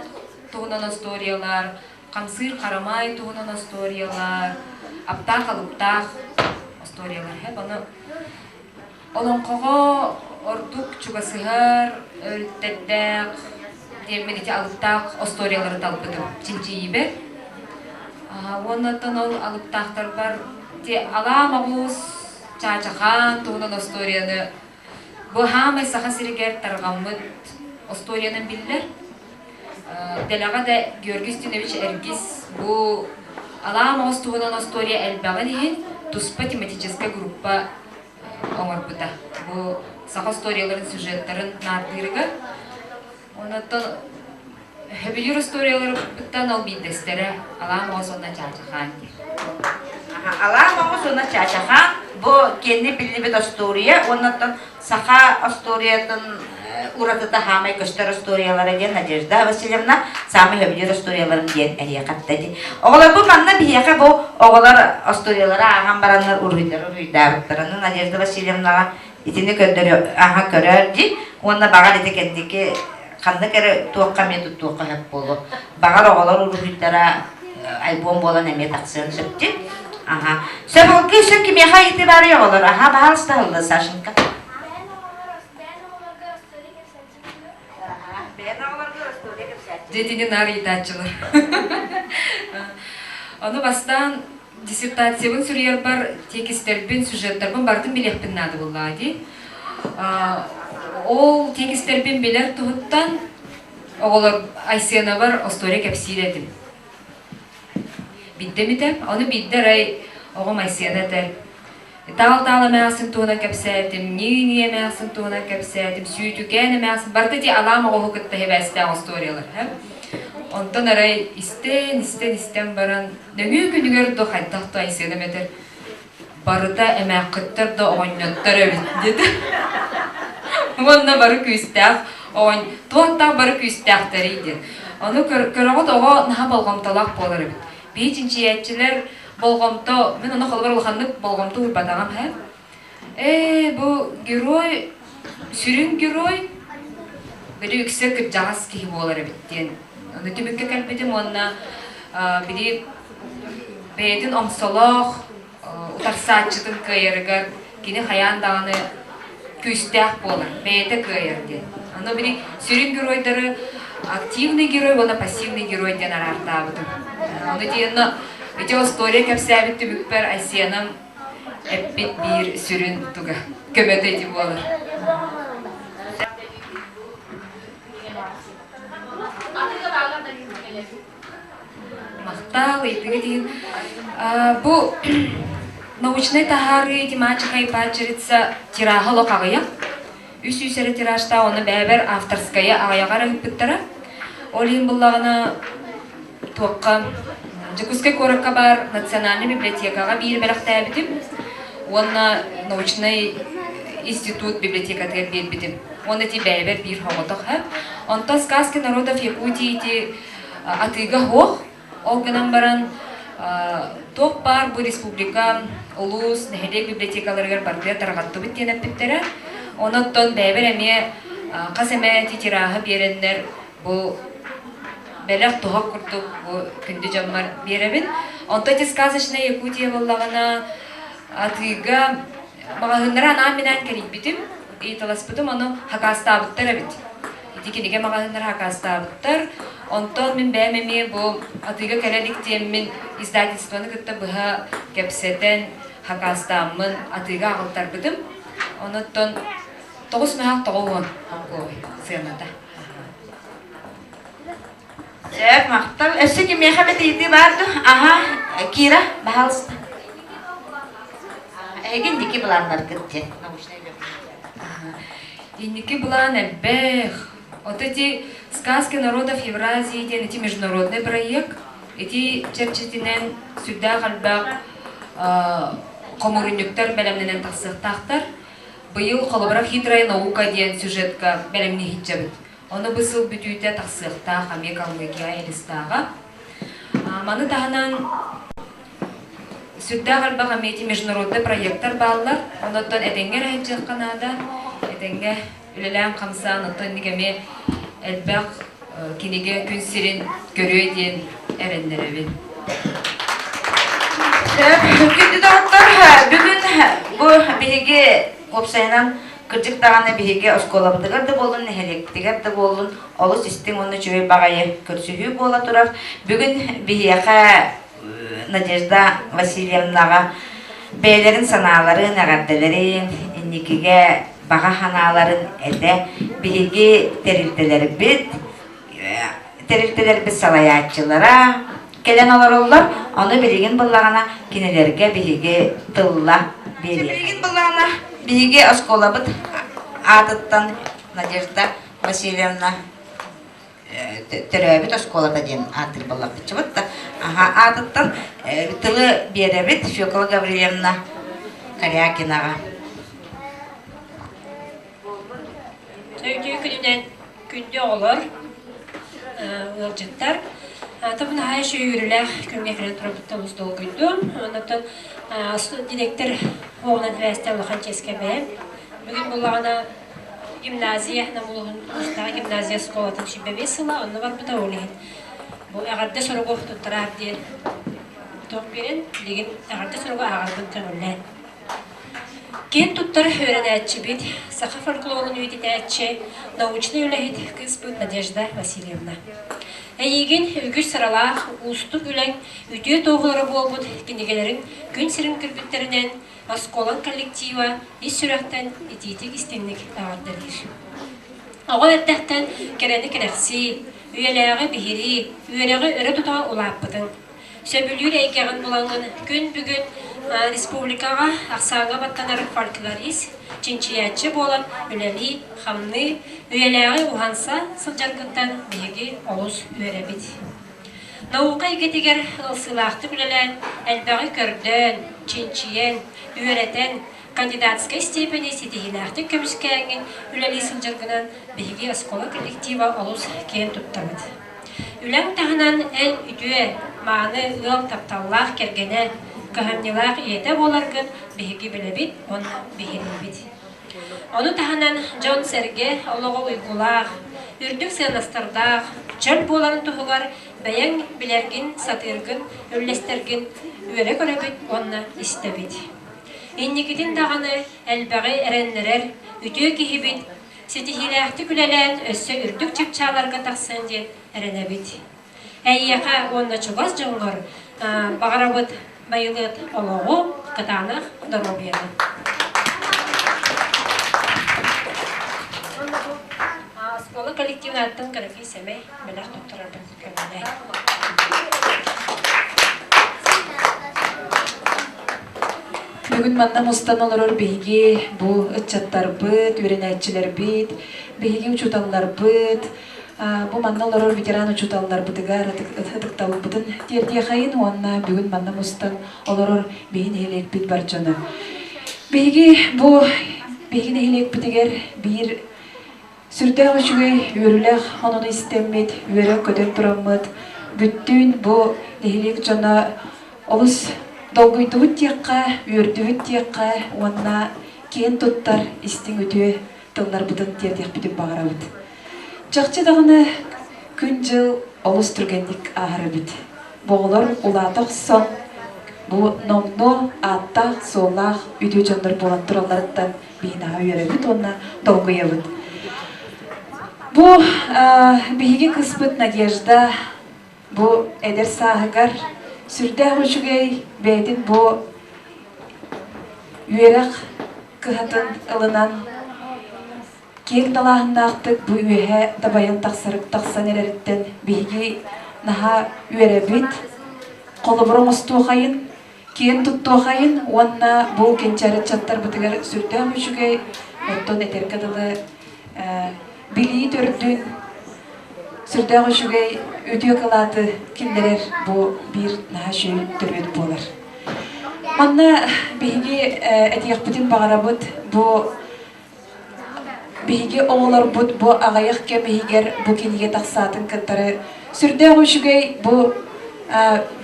туһунан остуоруйалар, хамсыыр харамай туһунан остуоруйалар, аптаах-алыптаах остуоруйалар. Ону Олоҥхоҕо ордук чугасыһар өрүттэрдээх диэммин ити алыптаах остуоруйалары талбытым чинчийиибэр. Уонна оттон ол алыптаахтарбар ити Алаа Моҕус, Чаачахаан туһунан остуоруйаны бу хаамай Саха сиригэр тарҕаммыт остуоруйанан биллэр. Дэлэҕэ да Георгий Устинович Эргис бу Алаа Моҕус туһунан остуоруйа элбэҕин иһин туспа тематическай группа оҥорбута. Бу саха историяларын сюжеттарын наардыырыгар. Онон сөбүлүүр историяларыттан ол биирдэстэрэ Алаа Моҕус уонна Чаачахаан диир. Алаа Моҕус уонна Чаачахаан бу киэнни биллибит остуоруйа уонна саха остуоруйатын уратыта хаамай көстөр остуоруйалара диэн Надежда Васильевна саамай сөбүлүүр остуоруйаларым диэн эһиэхэ эттэ дии. Оҕолорбут манна биһиэхэ бу оҕолор остуоруйалары ааҕан бараннар уруһуйдары уруһуйдаабыттарына Надежда Васильевнаҕа итини көрдөрө аха көрөөр дии уонна баҕар ити кэнники ханнык эрэ туохха эмиэ туттуохха сөп буолуо. Баҕар оҕолор уруһуйдара альбом буолан эмиэ тахсыан сөп дии. Аха. Сөп ол сөп кимиэхэ ыйытыы баарый оҕолор? Аха, баһаалыста ылла Сашенька. Дьиэтини наар ыйытааччылар. Ону бастаан диссертациябын суруйарбар тиэкистэрбин, сюжеттарбын барытын билиэхпин наада буоллаҕа дии. Ол тиэкистэрбин билэр туһуттан оҕолор Айсенабар остуоруйа кэпсиир этим. Биирдэ эмитэ, ону биирдэ арай оҕом Айсена этэр Таал-таал эмээхсин туһунан кэпсээтим, ньии-ньии эмээхсин туһунан кэпсээтим, сүүтүкээн эмээхсин, барыта ити алаам оҕоһу кытта сибээстээх остуоруйалар. Онтон арай истэн, истэн, истэн баран, нөҥүө күнүгэр да хайдах да Айсеным этэр, барыта эмээххиттэр да оҕонньоттор эбит диэтэ. Уонна бары күүстээх оҕон туохтаах бары күүстээхтэрий диэн. Ону көрөҕүт оҕо наһаа болҕомтолоох буолар эбит. Биһи чинчийээччилэр болҕомто, мин ону холобур улаханнык болҕомто уурбатаҕым һэ. Ээ, бу герой, сүрүн герой били үксэ кырдьаҕас киһи буолар эбит диэн. Ону түмүккэ кэлбитим уонна били бэйэтин омсолоох утарсааччытын кыайарыгар кини хайаан даҕаны күүстээх буолар, бэйэтэ кыайар диэн. Ону били сүрүн геройдары активный герой уонна пассивный герой диэн араартаабытым. Ону диэн ити история кэпсээбит түмүкпэр Айсеным эппит биир сүрүн туга көмөтө ити буолар. Махтал, ыйытыгыт иһин. Бу научнай таһаарыы тематика и падчерица тираһа олох аҕыйах. 300 эрэ тиражтаах, оны бэйэбэр авторская аҕыйаҕар ыыппыттара. Ол иһин буллаҕына туохха Дьокуускай куоракка баар национальнай библиотекаҕа биир бэлэхтээбитим уонна научнай институт библиотекатыгар биэрбитим. Уонна ити бэйэбэр биир соҕотох Онтон «Сказки народов Якутии» ити атыыга суох. Ол гынан баран туох баар бу республика, улуус, нэһилиэк библиотекаларыгар барытыгар тарҕаттыбыт диэн эппиттэрэ. Онон бэйэбэр эмиэ хас эмэ ити тираһы биэрэннэр бу бэлэх туһах курдук бу күндү дьоммор биэрэбин. Онтон ити «Сказочная Якутия» буоллаҕына атыыга маҕаһыыннары анаан-минээн кэрийбитим, ыйыталаспытым, ону хакаастаабыттар эбит. Ити кинигэ маҕаһыыннара хакаастаабыттар. Онтон мин бэйэм эмиэ бу атыыга кэлэ илик диэммин издательствоны кытта быһа кэпсэтэн, хакаастааммын атыыга аҕалтарбытым. Онуттан 9 90 солкуобай сыаната. Сөп, махтал. Өссө кимиэхэ эмит ыйытыы баар дуо? Аха, Кира, баһаалыста. Эһиги инники былааннаргыт диэн научнай Инники былаан элбэх. Вот эти «Сказки народов Евразии» диэн ити международный проект. Ити чэрчитинэн сүрдээх элбэх хомуурунньуктар бэлэмнэнэн тахсыахтаахтар. Быйыл холобура «Хитрая наука» диэн сюжетка бэлэмниһиччэбит. Ону бу сыл бүтүүтэ тахсыахтаах эмиэ Калмыкия Элистааҕа. Маны таһынан сүрдээх элбэх эмиэ ити международный проектар бааллар. Онуттан этэҥҥэ эрэ сылдьыахха наада. Этэҥҥэ үлэлээн-хамсаан, оттон инник эмиэ элбэх кинигэ күн сирин көрүө диэн эрэннэрэбин. Күндү доҕоттор, бүгүн бу биһиги уопсайынан Кырдьык даҕаны биһиги оскуолабытыгар да буоллун, нэһилиэкпитигэр да буоллун олус истиҥ уонна үчүгэй баҕайы көрсүһүү буола турар. Бүгүн биһиэхэ Надежда Васильевнаҕа бэйэлэрин санааларын, эҕэрдэлэрин, инникигэ баҕа санааларын этэ биһиги тэрилтэлэрбит тэрилтэлэрбит салайааччылара кэлэн олороллор. Ону билигин буллаҕына кинилэргэ биһиги тылла биэриэхпит. Билигин буллаҕына биһиги оскуолабыт аатыттан Надежда Васильевна төрөөбүт оскуолата диэн ааттыыр буоллахпытчыбыт да аатыттан тылы биэрэбит Фекла Гаврильевна Корякинаҕа. Өйдүү күнүнэн Күндү оҕолор, ыалдьыттар, тобун наһаа үчүгэй үөрүүлээх күҥҥэ кэлэн турарбыттан олус долгуйдум. Оннуттан директор оҕунан сибээстээн улахан чиэскэ бэйэм. Бүгүн буоллаҕына гимназия, Нам улууһун Устаҕа гимназия оскуолатын 25 сыла онно барбыта ол иһин. Бу эҕэрдэ суругу туттараар диэн туох биэрэн, билигин эҕэрдэ суругу ааҕарбын көҥүллээн. Киэн туттар үөрэнээччибит, саха фольклорун үйэтитээччи, научнай үлэһит кыыспыт Надежда Васильевна. Эйиигин үгүс сыралаах, уустук үлэҥ үтүө туоһулара буолбут кинигэлэриҥ күн сирин көрбүттэринэн оскуолаҥ коллектива ис сүрэхтэн итиитик-истиҥник эҕэрдэлиир. Оҕо эрдэхтэн кэрэни кэрэхсии, үйэлээҕи биһирии, үөрэҕи өрө тута улааппытыҥ. Сөбүлүүр эйгэҕин булаҥҥын күн бүгүн республикаҕа ахсааҥҥа баттанар фольклорист, чинчийээччи буолан үлэлии, хамныы, үйэлээҕи уһанса сылдьаргыттан биһиги олус үөрэбит. Наука эйгэтигэр ылсыылаахтык үлэлээн, элбэҕи көрдөөн, чинчийэн, үөрэтэн, кандидатскай степени ситиһиилээхтик көмүскээҥҥин үлэлии сылдьаргынан биһиги оскуола коллектива олус киэн туттабыт. Үлэҥ таһынан эн үтүө, мааны ыал тапталлаах кэргэнэ, кыһамньылаах ийэтэ буоларгын биһиги билэбит уонна биһириибит. Ону таһынан дьон-сэргэ олоҕо уйгулаах, үрдүк сыаннастардаах, чөл буоларын туһугар бэйэҥ билэргин, сатыыргын, үллэстэргин үөрэ көрөбүт уонна истэбит. Инникитин даҕаны элбэҕи эрэннэрэр үтүө киһибит ситиһиилээхтик үлэлээн өссө үрдүк чыпчааларга тахсыан диэн эрэнэбит. Эйиэхэ уонна чугас дьоҥҥор баҕарабыт байылыат олоҕу, кытаанах доруобуйаны. Оскуола коллективын ааттан кыракый сэмэй бэлэх туттарарбын көҥүлэ. Бүгүн манна мустан олорор биһиги бу ыччаттарбыт, үөрэнээччилэрбит, биһиги учууталларбыт, бу манна олорор ветеран учууталларбытыгар ытыктабылбытын тиэрдиэхэйин уонна бүгүн манна мустан олорор биһи нэһилиэкпит бар дьоно. Биһиги бу биһиги нэһилиэкпитигэр биир сүрдээх үчүгэй үөрүүлээх онуну истэммит, үөрэн-көтөн тураммыт, бүттүүн бу нэһилиэк дьоно олус долгуйдубут диэххэ, үөрдүбүт диэххэ уонна киэн туттар истиҥ үтүө тылларбытын тиэрдиэхпитин баҕарабыт. Чахчы даҕаны күн-дьыл олус түргэнник ааһар эбит. Бу оҕолор улаата охсон, бу номнуо ааттаах-суоллаах үтүө дьоннор буолан туралларыттан биһинаҕа үөрэбит уонна долгуйабыт. Бу биһиги кыыспыт Надежда бу эдэр сааһыгар сүрдээх үчүгэй бэйэтин бу үөрэх кыһатын ылынан киэҥ далааһыннаахтык бу үөһэ дабайан тахсарык тахсан эрэриттэн биһиги наһаа үөрэбит, холобур оҥостуохайын, киэн туттуохайын уонна бу кэнчээри ыччаттарбытыгар сүрдээх үчүгэй, оттон этэргэ дылы билии төрдүн сүрдээх үчүгэй үтүө кылааты киллэрэр бу биир наһаа үчүгэй төрүөт буолар. Манна биһиги этиэхпитин баҕарабыт бу биһиги оҕолорбут бу аҕыйах кэм иһигэр бу кинигэ тахсаатын кыттары сүрдээх үчүгэй бу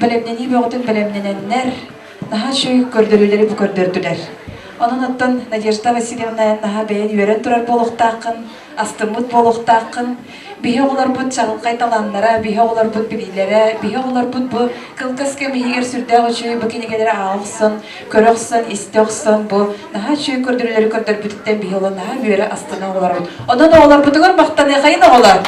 бэлэмнэнии бөҕөтүн бэлэмнэнэннэр наһаа үчүгэй көрдөрүүлэри бу көрдөрдүлэр. Онон оттон Надежда Васильевна наһаа бэйэн үөрэн турар буолуохтааххын, астыммыт буолуохтааххын. Биһи оҕолорбут чаҕылхай талааннара, биһи оҕолорбут билиилэрэ, биһи оҕолорбут бу кылгас кэм иһигэр сүрдээх үчүгэй бу кинигэлэри ааҕа охсон, көрө охсон, истэ охсон бу наһаа үчүгэй көрдөрүүлэри көрдөрбүтүттэн биһи олор наһаа үөрэ астына оҕолорбут. Онон оҕолорбутугар махтаныахайын оҕолор.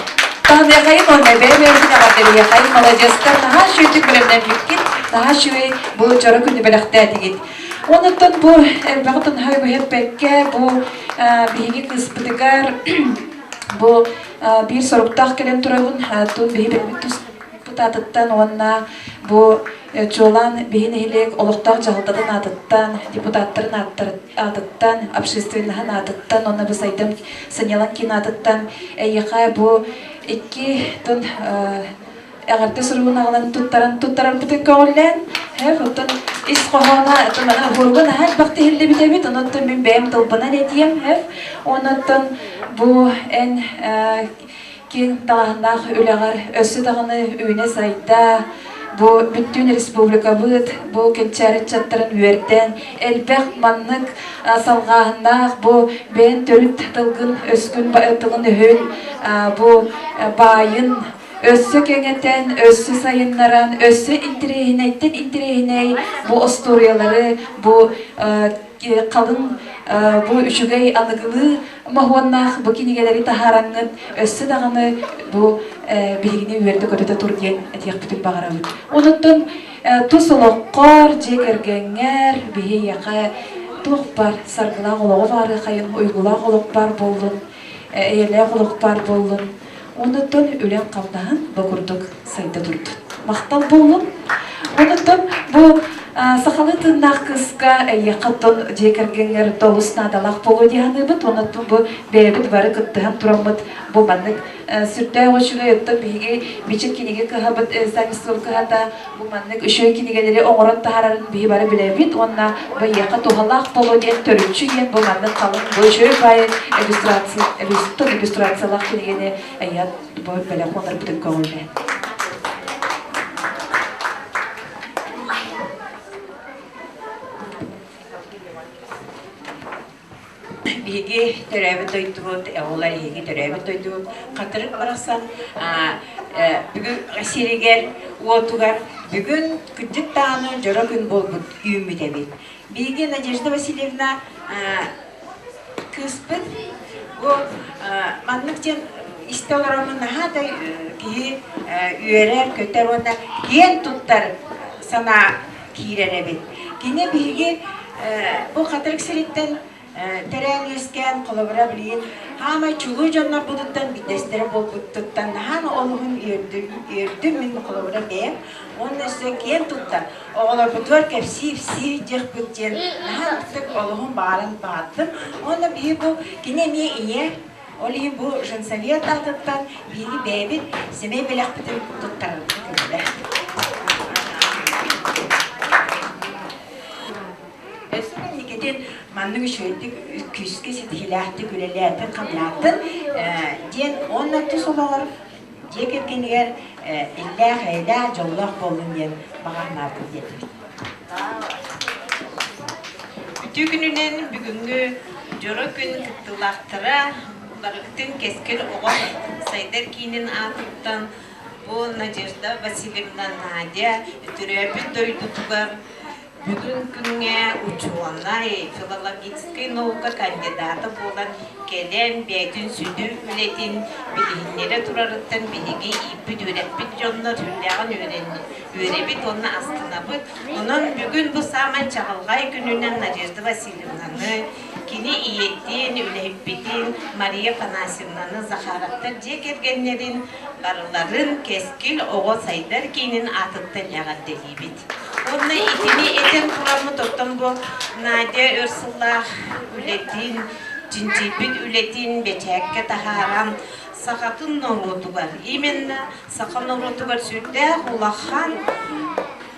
Таһыныахайын уонна бэйэ-бэйэбитин эҕэрдэлиэхэйин маладьыастар наһаа үчүгэйдик бэлэмнэммиккит, наһаа үчүгэй бу дьоро күнү бэлэхтээтигит. Онуттан бу элбэҕи тунһа үгэһэппэккэ бу биһиги кыыспытыгар бу биир соруктаах кэлэн турабын тун биһи бэйэбит туспут аатыттан уонна бу чуолаан биһи нэһилиэк олохтоох дьаһалтатын аатыттан, депутаттарын аатыттан, общественноһын аатыттан уонна бу сайдам сынньалаҥ киин аатыттан эйиэхэ бу икки тун эҕэрдэ суругун аҕалан туттаран туттарарбытын көҕүллээн һэ оттон ис хоһооно мана уһуруга наһаа элбэх тиһиллибит эбит онуттан мин бэйэм тылбынан этиэм һэп онуттан бу эн киэҥ талааннаах үлэҕэр өссө даҕаны үүнэ-сайда бу бүттүүн республикабыт бу кэнчээри ыччаттарын үөрдэн элбэх маннык салҕааһыннаах бу бэйэн төрүт тылгын өскүн тылын өһүн бу баайын Өссө кэҥэтэн, өссө сайыннаран, өссө интэриэһинэйтэн интэриэһинэй бу остуоруйалары, бу халыҥ, бу үчүгэй аныгылыы моһуоннаах бу кинигэлэри таһаараҥҥыт өссө даҕаны бу биһигини үөрдэ-көтүтэ тур диэн этиэхпитин баҕарабыт. Онуттан тус олоххор, дьиэ кэргэҥҥэр биһи эйиэхэ туох бар саргылаах олоҕу баарыахайын, уйгулаах олох баар буоллун, эйэлээх олох баар буоллун. Онуттан үлэн-хамнаһын бу курдук сайда турдун. Махтал буоллун. Онуттан бу сахалыы тыыннаах кыыска эйиэхэ оттон дьиэ кэргэҥҥэр олус наадалаах буолуо дии саныыбыт. Онуттан бу бэйэбит бары кыттыһан тураммыт бу маннык сүрдээх үчүгэй оттон биһиги Бичик кинигэ кыһабыт издательство кыһата бу маннык үчүгэй кинигэлэри оҥорон таһаарарын биһи бары билэбит уонна бу эйиэхэ туһалаах буолуо диэн төрүччү диэн бу маннык халыҥ бу үчүгэй баай иллюстрация иллюстрациялаах кинигэни эйиэхэ бу бэлэх уонарбытын көҕүллээн. Биһиги төрөөбүт дойдубут, оҕолор эһиги төрөөбүт дойдубут Хатырык барахсан бүгүн сиригэр, уотугар бүгүн кырдьык даҕаны дьоро күн буолбут үүммүт эбит. Биһиги Надежда Васильевна кыыспыт бу маннык диэн истэ олороммун наһаа да киһи үөрэр, көтөр уонна киэн туттар санаа киирэр эбит. Кини биһиги бу Хатырык сириттэн төрөөн үөскээн, холобура билигин хаамай чулуу дьоннорбутуттан биирдэстэрэ буолбуттуттан наһаа олуһун үөрдүм, үөрдүм мин холобура бэйэм уонна өссө киэн туттан оҕолорбутугар кэпсии-ипсии диэхпит диэн наһаа ытык олуһун баҕаран баҕардым. Уонна биһи бу кини эмиэ ийэ, ол иһин бу женсовет аатыттан биһиги бэйэбит сэмэй бэлэхпитин туттарарбыт көмөлө. Өссө инникитин маннык үчүгэйдик күүскэ ситиһиилээхтик үлэлээтин-хамнаатын диэн уонна тус олоҕор дьиэ кэргэнигэр иллээх-эйэлээх, дьоллоох буоллун диэн баҕа санаабытын тиэрдибит. Үтүө күнүнэн бүгүҥҥү дьоро күн кыттыылаахтара барыгытын Кэскил оҕо сайдар киинин аатыттан бу Надежда Васильевна Надя төрөөбүт дойдутугар Бүгүн күҥҥэ учуонай, филологическай наука кандидата буолан кэлэн бэйэтин сүдү үлэтин билиһиннэрэ турарыттан биһиги ииппит-үөрэппит дьоннор сүрдээҕин үөрэбит уонна астынабыт. Онон бүгүн бу саамай чаҕылҕай күнүнэн Надежда Васильевнаны, кини ийэтин, үлэһиппитин Мария Афанасьевнаны, Захаровтар дьиэ кэргэннэрин барыларын Кэскил оҕо сайдар киинин аатыттан эҕэрдэлиибит. Уонна итини этэн тураммыт оттон бу Надя өр сыллаах үлэтин, чинчийбит үлэтин бэчээккэ таһааран сахатын норуотугар, именно саха норуотугар сүрдээх улахан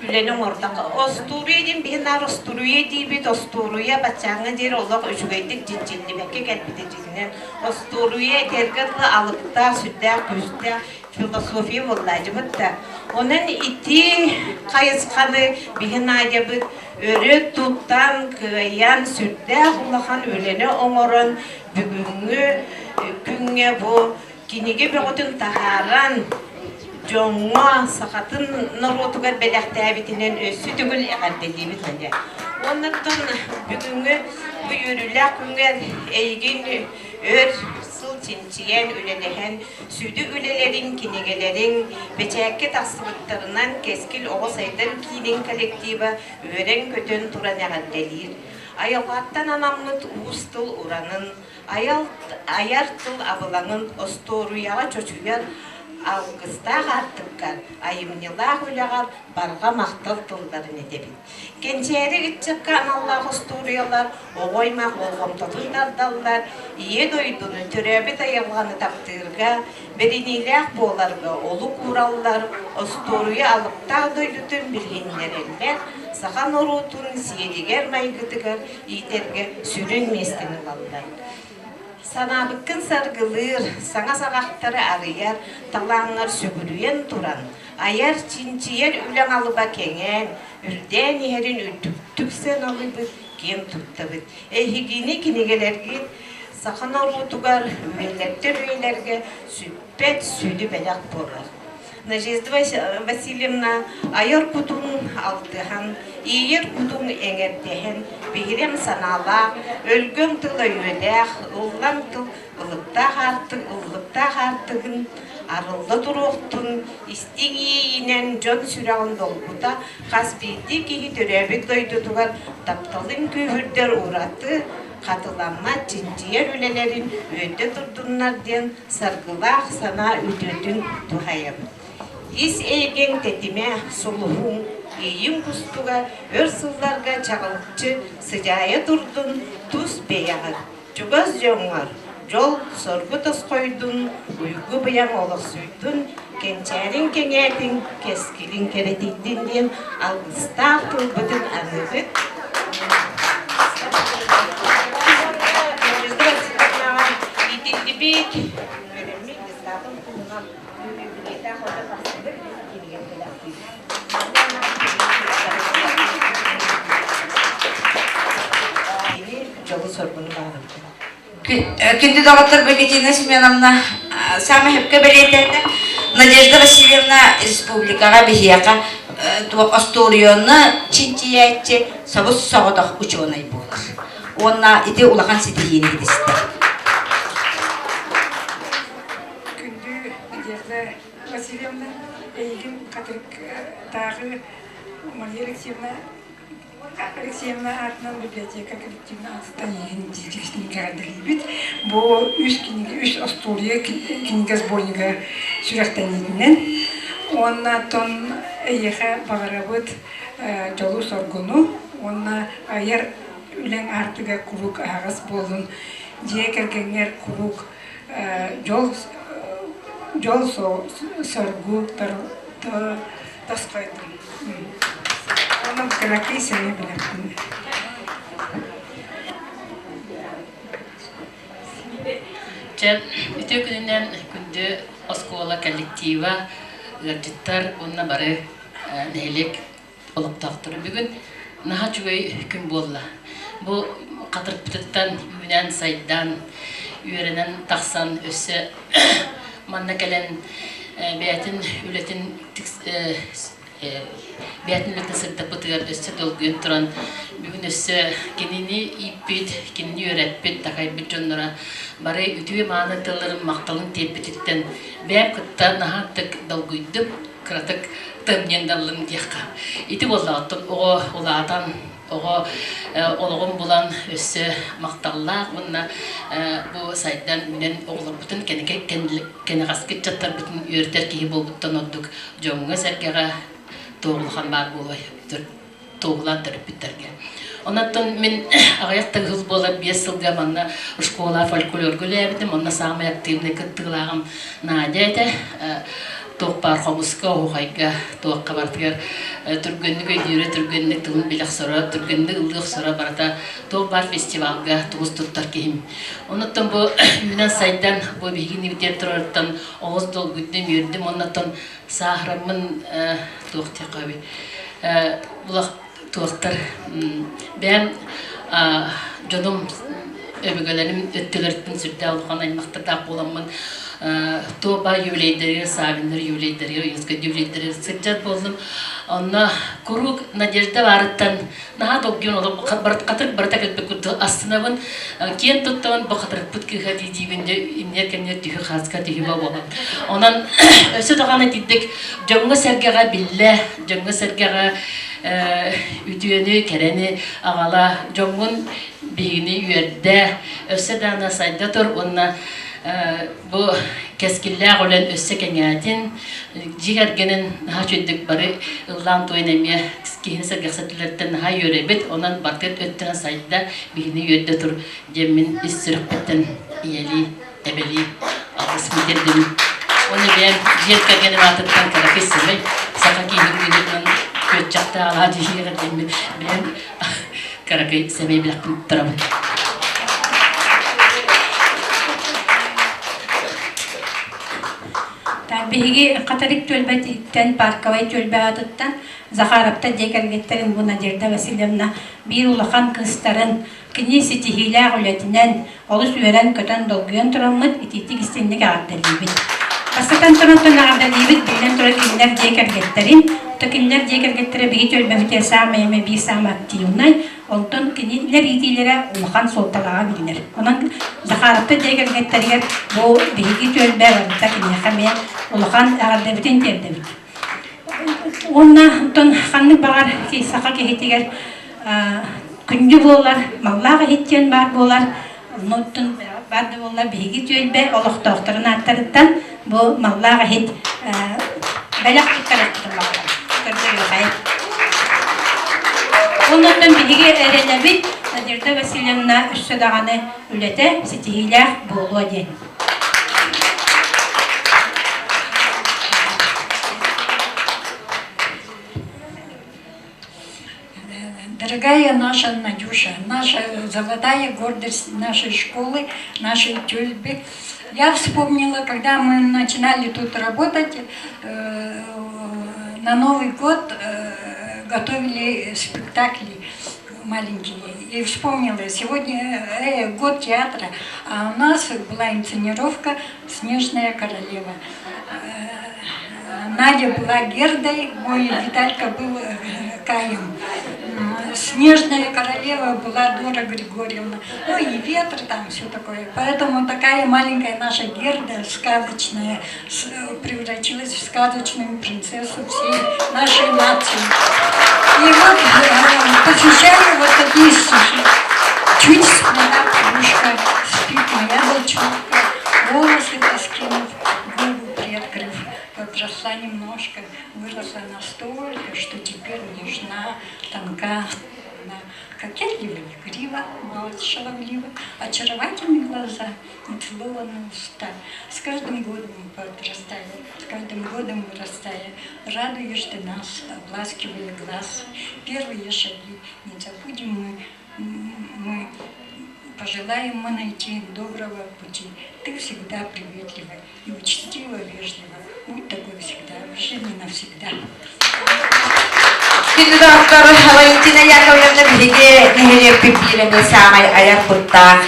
үлэни оҥордо. Остуоруйа диэн биһи наар остуоруйа диибит, остуоруйа баччааҥҥа диэри олох үчүгэйдик чинчиллибэккэ кэлбитэ дьиҥинэн. Остуоруйа этэргэ дылы алыптаах, сүрдээх күүстээх философия буоллаадьыбыт да. Онон ити хайысханы биһи Надябыт өрө туттан, кыайан, сүрдээх улахан үлэни оҥорон бүгүҥҥү күҥҥэ бу кинигэ бөҕөтүн таһааран дьоҥҥо, сахатын норуотугар бэлэхтээбитинэн өссө төгүл эҕэрдэлиибит Надя. Уоннаттан бүгүҥҥү бу үөрүүлээх күҥҥэ эйигин өр сыл чинчийэн, үлэлэһэн Сүдү үлэлэриҥ, кинигэлэриҥ бэчээккэ тахсыбыттарынан Кэскил оҕо сайдар киинин коллектива үөрэн-көтөн туран эҕэрдэлиир. Айылҕаттан анаммыт уус тыл уранын, айал, айар тыл абылаҥын остуоруйаҕа чочуйар алгыстаах аартыккар, айымньылаах үлэҕэр барҕа махтал тылларын этэбит. Кэнчээри ыччакка аналлаах остуоруйалар оҕо аймах болҕомтотун тардаллар, Ийэ дойдуну, төрөөбүт айылҕаны таптыырга, бэриниилээх буоларга олук уураллар, остуоруйа алыптаах дойдутун билиһиннэрэллэр, саха норуотун сиэригэр-майгытыгар иитэргэ сүрүн миэстэни ылаллар. Санаабыккын саргылыыр, саҥа саҕахтары арыйар талааҥҥар сүгүрүйэн туран, айар, чинчийэр үлэҥ алыба кэҥээн, үрдээн иһэрин үрдүктүк сыаналыыбыт, киэн туттабыт. Эһигини кинигэлэргит саха норуотугар үйэлэртэн үйэлэргэ сүппэт сүдү бэлэх буолар. Надежда Васильевна айар кутун алтыһан, иэйэр кутун эҥэрдэһэн, биһирэм санаалаах, өлгөм тыл өйүөлээх, ыллаҥ тыл ылыктаах аартык ыллыктаах аартыгын арылла туруохтун, истиҥ иэйиинэн дьон сүрэҕин долгута, хас биирдии киһи төрөөбүт дойдутугар тапталын күүһүрдэр ураты хатыламмат чинчийэр үлэлэрин үөдэ турдуннар диэн саргылаах санаа үтүөтүн туһайабыт. Ис эйгэҥ тэтимэ, сулуһуҥ, иэйиҥ кустуга өр сылларга чаҕылыччы сыдьаайа турдун тус бэйэҕэр, чугас дьоҥҥор дьол, соргу тосхойдун, уйгу быйаҥ олохсуйдун, кэнчээриҥ кэҥээтиҥ, кэскилиҥ кэрэтийдин диэн алгыстаах тылбытын аныыбыт. Иитиллибит, үөрэммит дьыссаатын туһунан үбүлүөйдээх уонна тахсыбыт кинигэ бэлэхтиир. Кини дьолу-соргу. соргуну баҕарабын. Күндү доҕоттор Екатерина Семеновна саамай сөпкө бэлиэтээтэ. Надежда Васильевна республикаҕа биһиэхэ туох остуоруйаны чинчийээччи собус соҕотох учуонай буолар. Уонна ити улахан ситиһиини ситистэ. Күндү Надежда Васильевна, эйигин Хатырыктааҕы Мария Алексеевна Алексеевна аатынан библиотека коллективын аатыттан эйигин итиитик эҕэрдэлиибит. Бу үс кинигэ, үс остуоруйа кинигэ сборнига сүрэхтэниитинэн уонна оттон эйиэхэ баҕарабыт дьолу-соргуну уонна айар үлэҥ аартыга куруук аһаҕас буоллун, дьиэ кэргэҥҥэр куруук дьол дьол соргу тосхойдун. Онон кыракый сэниэ билэппин. Чэ, үтүө күнүнэн күндү оскуола коллектива, ыалдьыттар уонна бары нэһилиэк олохтоохторо. Бүгүн наһаа үчүгэй күн буолла. Бу хатырыкпытыттан үүнэн, сайдан, үөрэнэн тахсан өссө манна кэлэн бэйэтин үлэтин бэйэтин үлэтин сырдаппытыгар өссө долгуйан туран бүгүн өссө кинини ииппит, кинини үөрэппит, такайбыт дьонноро бары үтүө-мааны тылларын махталын тиэрпититтэн бэйэм кытта наһаа долгуйдум, кыратык тымньыан да ыллым диэххэ. Ити буоллаҕыттан оҕо улаатан, оҕо олоҕун булан өссө махталлаах уонна бу сайдан үүнэн оҕолорбутун кэнэҕэски ыччаттарбытын үөрдэр киһи буолбуттан ордук дьоҥҥо-сэргэҕэ туох улахан баар буолуой туоһулаан төрөппүттэргэ. Онон мин аҕыйах тыгыл буолар биэс сылга манна школа фольклорга үлээбитим, онно саамай активнай кыттыылааҕым Надя этэ. Туох баар хомуска, оһуохайга, туохха барытыгар түргэнник өйдүүрэ, түргэнник тылын билэ охсоро, түргэнник ыллыы охсоро барыта туох баар фестивалга тумус туттар киһим. Онуттан бу үүнэн сайдан бу биһигини бүтэр турарыттан олус долгуйдум, үөрдүм. Оннуттан сааһыраммын туох диэххэ булах туохтар бэйэм дьонум өбүгэлэрим өттүлэриттэн сүрдээх улахан аймахтардаах буоламмын туоба юбилейдэригэр Савиннар юбилейдэригэр Юнскай юбилейдэригэр сылдьар буоллум онно куруук Надежда баарыттан наһаа долгуйан олох хатырык барыта кэлбит курдук астынабын киэн туттабын бу хатырыкпыт кыыһа дии диибин дьэ иннигэр кэмҥэ түһү хааска түһү буолан онон өссө даҕаны итинник дьоҥҥо-сэргэҕэ биллэ дьоҥҥо-сэргэҕэ үтүөнү кэрэни аҕала дьоҥҥун биһигини үөрдэ өссө даҕаны сайда тур уонна бу кэскиллээх үлэн өссө кэҥээтин, дьиэ кэргэнин наһаа үчүгэйдик бары ыллаан туойан эмиэ киһини сэргэхсэтилэриттэн наһаа үөрэбит, онон бартыат өттүнэн сайда, биһини үөрдэ тур диэммин ис сүрэхпиттэн ийэлии, эбэлии алгыспын тиэрдэбин. Уонна бэйэм дьиэ кэргэним аатыттан кыракый сэмэй саха киһитин быһыытынан күөччэхтээх алаа дьиһиэҕэ диэммин бэйэм кыракый сэмэй билэхпин турабын. Биһиги Хатырык түөлбэтиттэн парковай түөлбэ аатыттан Захаровтар дьиэ кэргэттэрин бу Надежда Васильевна биир улахан кыыстарын кини ситиһиилээх үлэтинэн олус үөрэн-көтөн долгуйан тураммыт итиитик истиҥник эҕэрдэлиибит. Бастатан туран эҕэрдэлиибит биллэн турар кинилэр дьиэ кэргэттэрин, то кинилэр дьиэ кэргэттэрэ биһи түөлбэбитигэр саамай эмэ биир саамай активнай, онтон кинилэр иитиилэрэ улахан суолталааҕа биллэр. Онон Захаровтар дьиэ кэргэттэригэр бу биһиги түөлбэ барыта киниэхэ эмиэ улахан эҕэрдэбитин тиэрдэбит. Уонна онтон ханнык баҕар саха киһитигэр күндү буолар, маллаах иһит диэн баар буолар. Оннуттан баар да буоллар биһиги түөлбэ олохтоохторун ааттарыттан бу маллаах иһит бэлэх туттарыахпытын баҕарабыт. Көрдөрүөхэй. Оннуттан биһиги эрэнэбит Надежда Васильевна өссө даҕаны үлэтэ ситиһиилээх буолуо диэн. Дорогая наша Надюша, наша золотая гордость нашей школы, нашей тюльбы. Я вспомнила, когда мы начинали тут работать, на Новый год готовили спектакли. маленькие. И вспомнила, сегодня э, год театра, а у нас была инсценировка «Снежная королева». Э, Надя была Гердой, мой Виталька был э, Каем. Снежная королева была Дора Григорьевна. Ну и ветер там, все такое. Поэтому такая маленькая наша Герда сказочная превратилась в сказочную принцессу всей нашей нации. И вот э, посвящаю вот такие стихи. Чуть сплела подушка, спит моя дочурка, волосы раскинув, губы приоткрыв. Подросла немножко, выросла настолько, что теперь нежна, тонка, кокетливо, игриво, малость шаловлива, очаровательные глаза и целованные уста. С каждым годом подрастая, с каждым годом вырастая, радуешь ты нас, обласкивая глаз. Первые шаги не забудем мы, мы пожелаем мы найти доброго пути. Ты всегда приветлива и учтиво вежлива. Будь такой всегда, в жизни навсегда. Күндү доҕоттор, Валентина Яковлевна биһиги нэһилиэкпит биир эмиэ саамай айар куттаах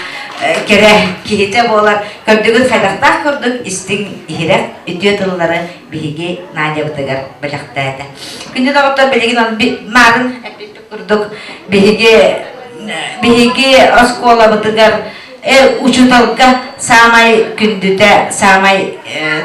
кэрэ киһитэ буолар. Көрдүгүт хайдахтаах курдук истиҥ иһирэх үтүө тыллары биһиги Надябытыгар бэлэхтээтэ. Күндү доҕоттор, билигин маарын эппиппит курдук биһиги биһиги оскуолабытыгар учууталга саамай күндүтэ, саамай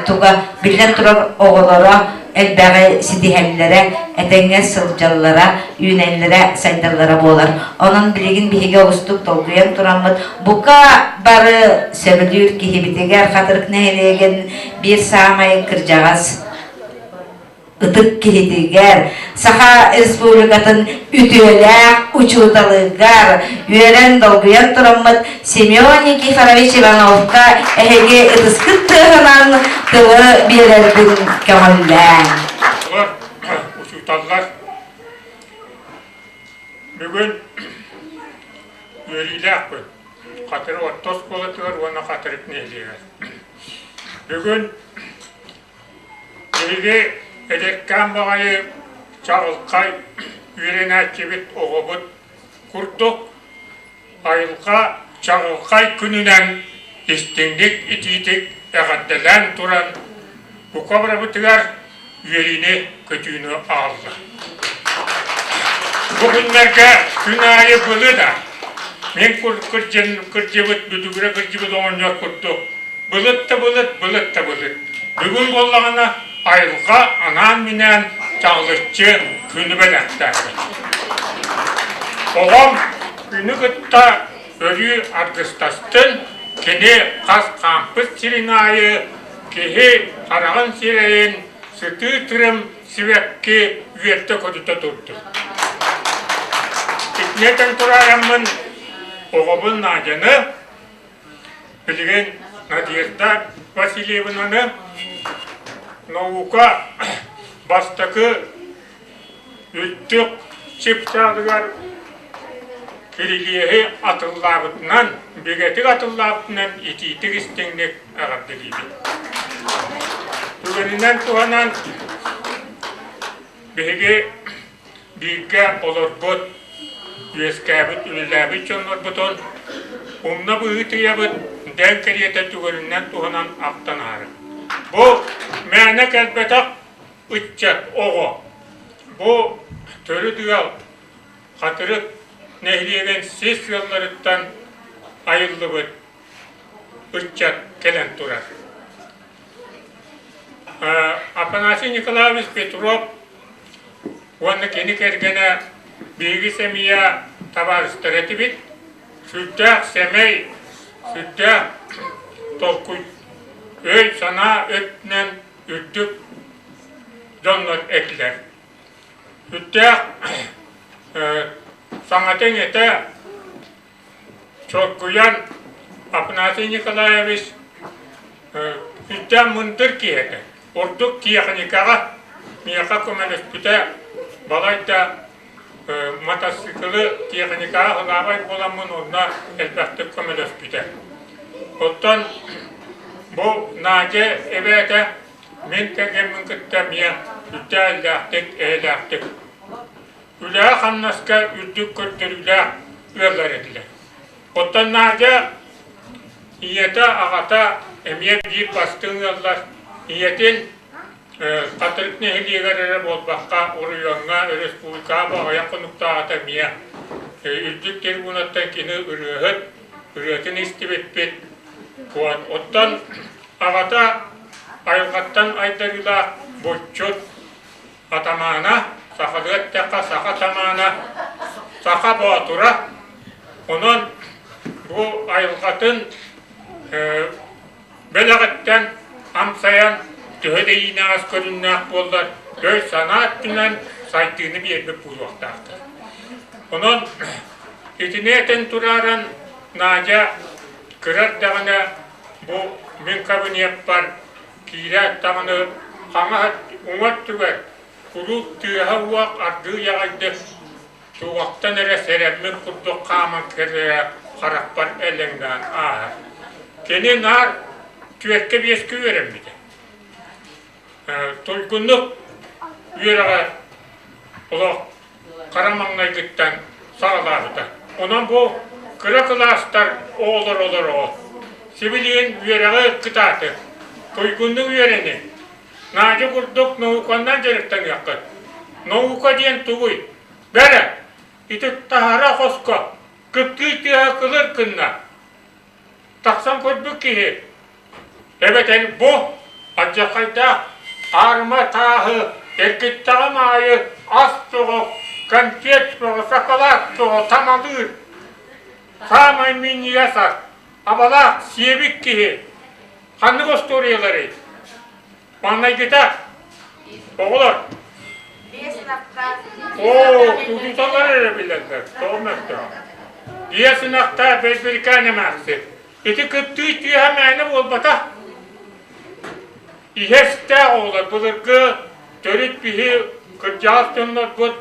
туга биллэн турар оҕолоро элбэҕи ситиһэллэрэ, этэҥҥэ сылдьаллара, үүнэллэрэ, сайдаллара буолар. Онон билигин биһиги олустук долгуйан тураммыт, бука бары сөбүлүүр киһибитигэр Хатырык нэһилиэгин биир саамай кырдьаҕас ытык киһитигэр, Саха Республикатын үтүөлээх учууталыгар үөрэн долгуйан тураммыт Семен Никифорович Ивановка эһиги ытыскыт тыаһынан тылы биэрэрбин көҥүллээҥ. Учууталлар бүгүн үөрүүлээх күн. Хатырык орто оскуолатыгар уонна Хатырык нэһилиэгэр. Бүгүн Биһиги эдэркээн баҕайы чаҕылхай үөрэнээччибит оҕобут курдук айылҕа чаҕылхай күнүнэн истиҥник итиитик эҕэрдэлээн туран бука барыбытыгар үөрүүнү-көтүүнү аҕалла. Бу күннэргэ күн аайы былы да мин кырдьыбыт, бүдүгүрэ кырдьыбыт оҕонньор курдук былыт да былыт, былыт да былыт. Бүгүн буоллаҕына айылҕа анаан-минээн чаҕылыччы күнү бэлэхтээтэ. Оҕом күнү кытта өрүү аргыстастын, кини хас хаампыт сирин аайы киһи хараҕын сирэйин сытыы тырым сибэкки үөрдэ-көтүтэ турду. Итиннэтэн тураараммын оҕобун Надяны билигин Надежда Васильевнаны наука бастакы үрдүк чыпчаалыгар кирилиэһи атыллаабытынан, бигэтик атыллаабытынан итиитик истиҥник эҕэрдэлиибит. Түгэнинэн туһанан биһиги бииргэ олорбут, үөскээбит, үлэлээбит дьоннорбутун умна быһыытыйабыт, дэҥ кэриэтэ түгэнинэн туһанан ахтан аһарым. Бу мээнэ кэлбэтэх ыччат, оҕо. Бу төрүт ыал Хатырык нэһилиэгин сис ыалларыттан айыллыбыт ыччат кэлэн турар. Афанасий Николаевич Петров уонна кини кэргэнэ биһиги семья табаарыстара этибит. Сүрдээх сэмэй, сүрдээх толкуй, өй-санаа өттүнэн үрдүк дьоннор этилэр. Сүрдээх саҥата-иҥэтэ чоргуйан Афанасий Николаевич сүрдээх мындыр киһи этэ. Ордук тиэхиньикэҕэ миэхэ көмөлөспүтэ балайда мотоциклы тиэхиньикэҕэ сылаабай буоламмын онно элбэхтик көмөлөспүтэ. Оттон бу Надя эбээтэ мин кэргэммин кытта эмиэ сүрдээх эллээхтик, эйэлээхтик. үлэҕэ-хамнаска үрдүк көрдөрүүлээх ыаллар этилэр. Оттон Надя ийэтэ, аҕата эмиэ биир бастыҥ ыаллар. Ийэтин Хатырык нэһилиэгэр эрэ буолбакка, оройуоҥҥа, республикаҕа бу аҕыйах хонуктааҕыта эмиэ үрдүк трибунаттан кини ырыаһыт, ырыатын истибиппит. Оттон аҕата айылҕаттан айдарыылаах булчут, атамаана, сахалыы эттэххэ саха атамаана, саха боотура. Онон бу айылҕатын бэлэҕиттэн амсайан, төһө да иинэҕэс көрүҥнээх буоллар, өй-санаа өттүнэн сайдыыны биэрбит буолуохтаахтар. Онон итини этэн турааран Надя кыра эрдэҕинэ бу мин кабинеппар киирээт даҕаны хаҥас уҥа өттүгэр куруук тыаһа-уох аргыый аҕайдык туохтан эрэ сэрэммит курдук хааман кэлэрэ харахпар элэҥнээн ааһар. Кини наар түөркэ-биэскэ үөрэммитэ. Туйгуннук үөрэҕэ олох хара маҥнайгыттан саҕалаабыта. Онон бу кыра кылаастар оҕолор олороҕут. Сибилигин үөрэҕи кытааты, туйгуннук үөрэниҥ. Надя курдук науканнан дьарыктаныаххыт. Наука диэн тугуй? Бэрэ, ити таһара хоско кыптыый тыаһа кылыр гынна. Тахсан көрбүт киһи Эбэтэр бу алдьархайдаах аарыма тааһы эргиттэҕим аайы ас тоҕо, конфет тоҕо, шоколад тоҕо тамалыыр. Саамай минньигэс ас, абалаах сиэбит киһи. Ханнык остуоруйаларый? Маҥнайгыта, оҕолор. Оо, учууталлар эрэ билэллэр, тоҕо мөлтөх. Биэс ынахтаах бэйбэрикээн эмээхсин. Ити кыптыый тыаһа мээнэ буолбатах. Иһэ-истээх оҕолор былыргы төрүт биһи кырдьаҕас дьоннорбут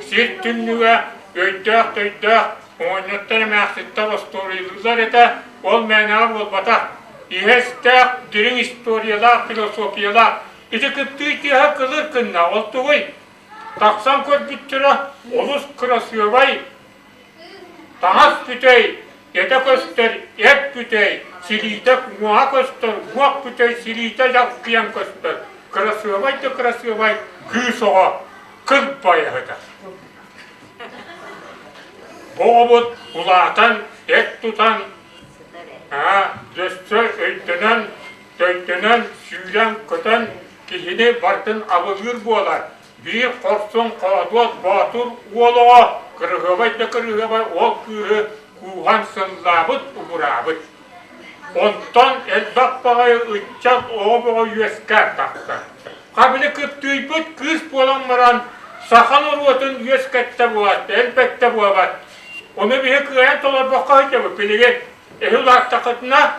сир түннүгэ өйдөөх-төйдөөх оҕонньоттор эмээхситтэр остуоруйалыыллар этэ, ол мээнэҕэ буолбатах. Иһэ-истээх, дириҥ историялаах, философиялаах. Ити кыптыый тыаһа кылыр гынна, ол тугуй? Тахсан көрбүттэрэ олус кырасыабай Таҥас бүтэй, этэ көстөр, эт бүтэй, силиитэ уҥуоҕа көстөр, уҥуох бүтэй, силиитэ дьалкыйан көстөр. Кырасыабай да кырасыабай кыыс оҕо кылбайаһыта. Бу оҕобут улаатан, эт тутан, өссө өйдөнөн, төйдөнөн, сүүрэн-көтөн киһини барытын абылыыр буолар. Биир хорсун хоодуот боотур уол оҕо кырыһыабай да кырыһыабай ол кыыһы кууһан сыллаабыт, убураабыт. Онтон элбэх баҕайы ыччат оҕо бөҕө үөскээн тахсар. Хабили кыптыыйбыт кыыс буолан баран саха норуотун үөскэттэ буолат, элбэттэ буолбат. Ону биһи кыайан толорбокко сылдьабыт билигин. Эһи улааттаххытына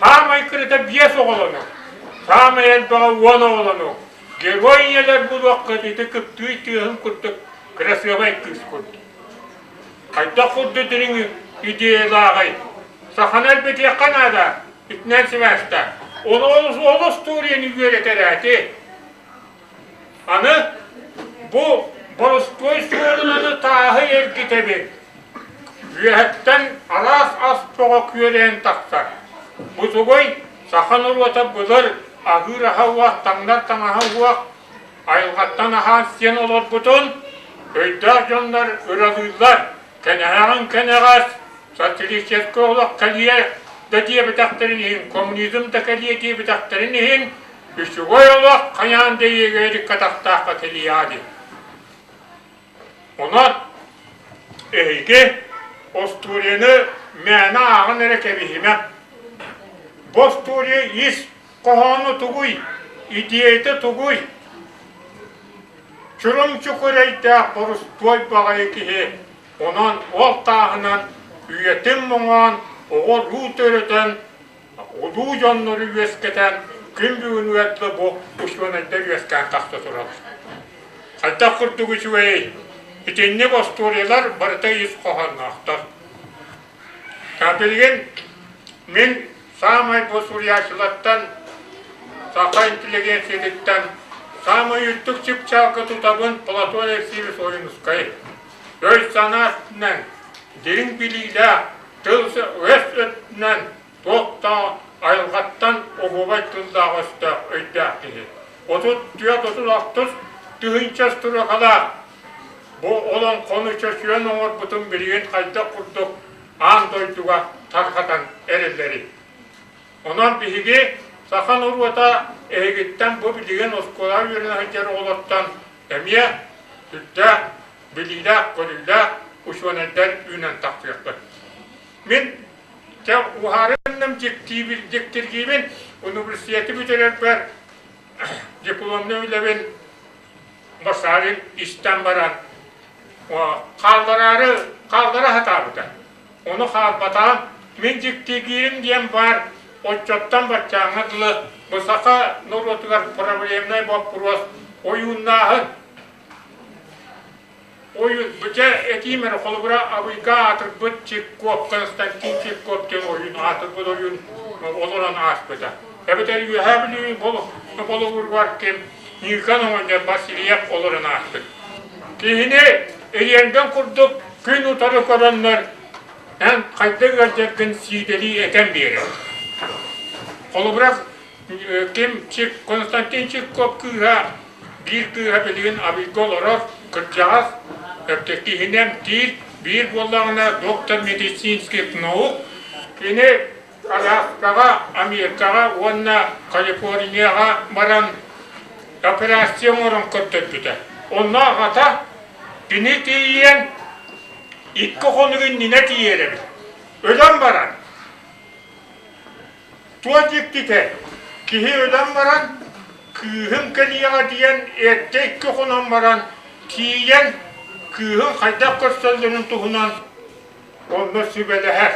хаамай кырыта биэс оҕолону, саамай элбэҕэ уон оҕолону Герой ийэлэр булуоххут ити кыптыый тыаһын курдук кырасыабай кыыс курдук. Хайдах курдук дириҥ идеялааҕый? Саханы элбэтиэххэ наада, итинэн сибээстээх. Ол ол остуоруйаны үөрэтэрээти. Аны бу боростуой суолунаны тааһы эргитэбит. Үөһэттэн араас ас тоҕо күөрэйэн тахсар. Бу тугуй? Саха норуота былыр аһыыр аһа уох, таҥнар таҥаһа уох, айылҕаттан аһаан сиэн олорбутун өйдөөх дьоннор ыралыыллар, кэнэҕэҕин кэнэҕэс социалистическай олох кэлиэ да диэбэтэхтэрин иһин, коммунизм да кэлиэ диэбэтэхтэрин иһин, үчүгэй олох хайаан да иэгэйдик атахтаахха кэлиэҕэ диэн. Онон эһиги остуоруйаны мээнэ ааҕан эрэ кэбиһимэҥ. Бу остуоруйа ис хоһооно тугуй, идеята тугуй? Чурумчук эрэйдээх борустуой баҕайы киһи онон ол тааһынан үйэтин моҥоон, оҕо-уруу төрөтөн улуу дьоннору үөскэтэн күн бүгүнүгэр да бу учуонайдар үөскээн тахса тураллар. Хайдах курдук үчүгэйий? Итинник остуоруйалар барыта ис хоһоонноохтор. Билигин мин саамай бу суруйааччылартан, саха интеллигенциятыттан. Саамай үрдүк чыпчаалга тутабын Платон Алексеевич Ойуунускай. Өй-санаа өттүнэн, дириҥ билиилээх, тыл-өс өттүнэн туох да айылҕаттан оһуобай тыллаах-өстөөх өйдөөх киһи. 34-36 тыһыынча строкалаах бу олоҥхону чочуйан оҥорбутун билигин хайдах курдук аан дойдуга тарҕатан эрэллэрий? Онон биһиги саха норуота эһигиттэн бу билигин оскуолаҕа үөрэнэ сылдьар оҕолортон эмиэ сүрдээх билиилээх-көрүүлээх учуонайдар үүнэн тахсыахпыт. Мин дьэ уһаарынным дьиктиибин, дьиктиргиибин университеты бүтэрэрбэр дипломнай үлэбин Башарин истэн баран хааллараары хааллара сатаабыта. Ону хаалбатаҕым. Мин дьиктиргиирим диэн баар оччоттон баччааҥҥа дылы бу саха норуотугар проблемнай боппуруос ойууннааһын. Ойуун, дьэ этиим эрэ холобура Абыйга аатырбыт Чирков, Константин Чирков диэн ойуун аатырбыт ойуун олорон ааспыта. Эбэтэр Үөһээ Бүлүү болугуругар ким Никон оҕонньор Васильев олорон ааспыт. Киһини ириэргэн курдук күн утары көрөннөр эн хайдах ыалдьаргын сиидэлии этэн биэрэр. Холобура, ким Константин Чирков кыыһа биир кыыһа билигин Абыйга олорор, кырдьаҕас, киһини эмтиир, биир буоллаҕына доктор медицинских наук, кини Аляскаҕа, Америкаҕа уонна Калифорнияҕа баран операция оҥорон көрдөрбүтэ. Онно аҕата кини тиийэн икки хонук иннинэ тиийэр эбит. Өлөн баран, туох дьиктитэ, киһи өлөн баран, кыыһым кэлиэҕэ диэн эрдэ икки хонон баран тиийэн кыыһын хайдах көрсөллөрүн туһунан онно сүбэлэһэр.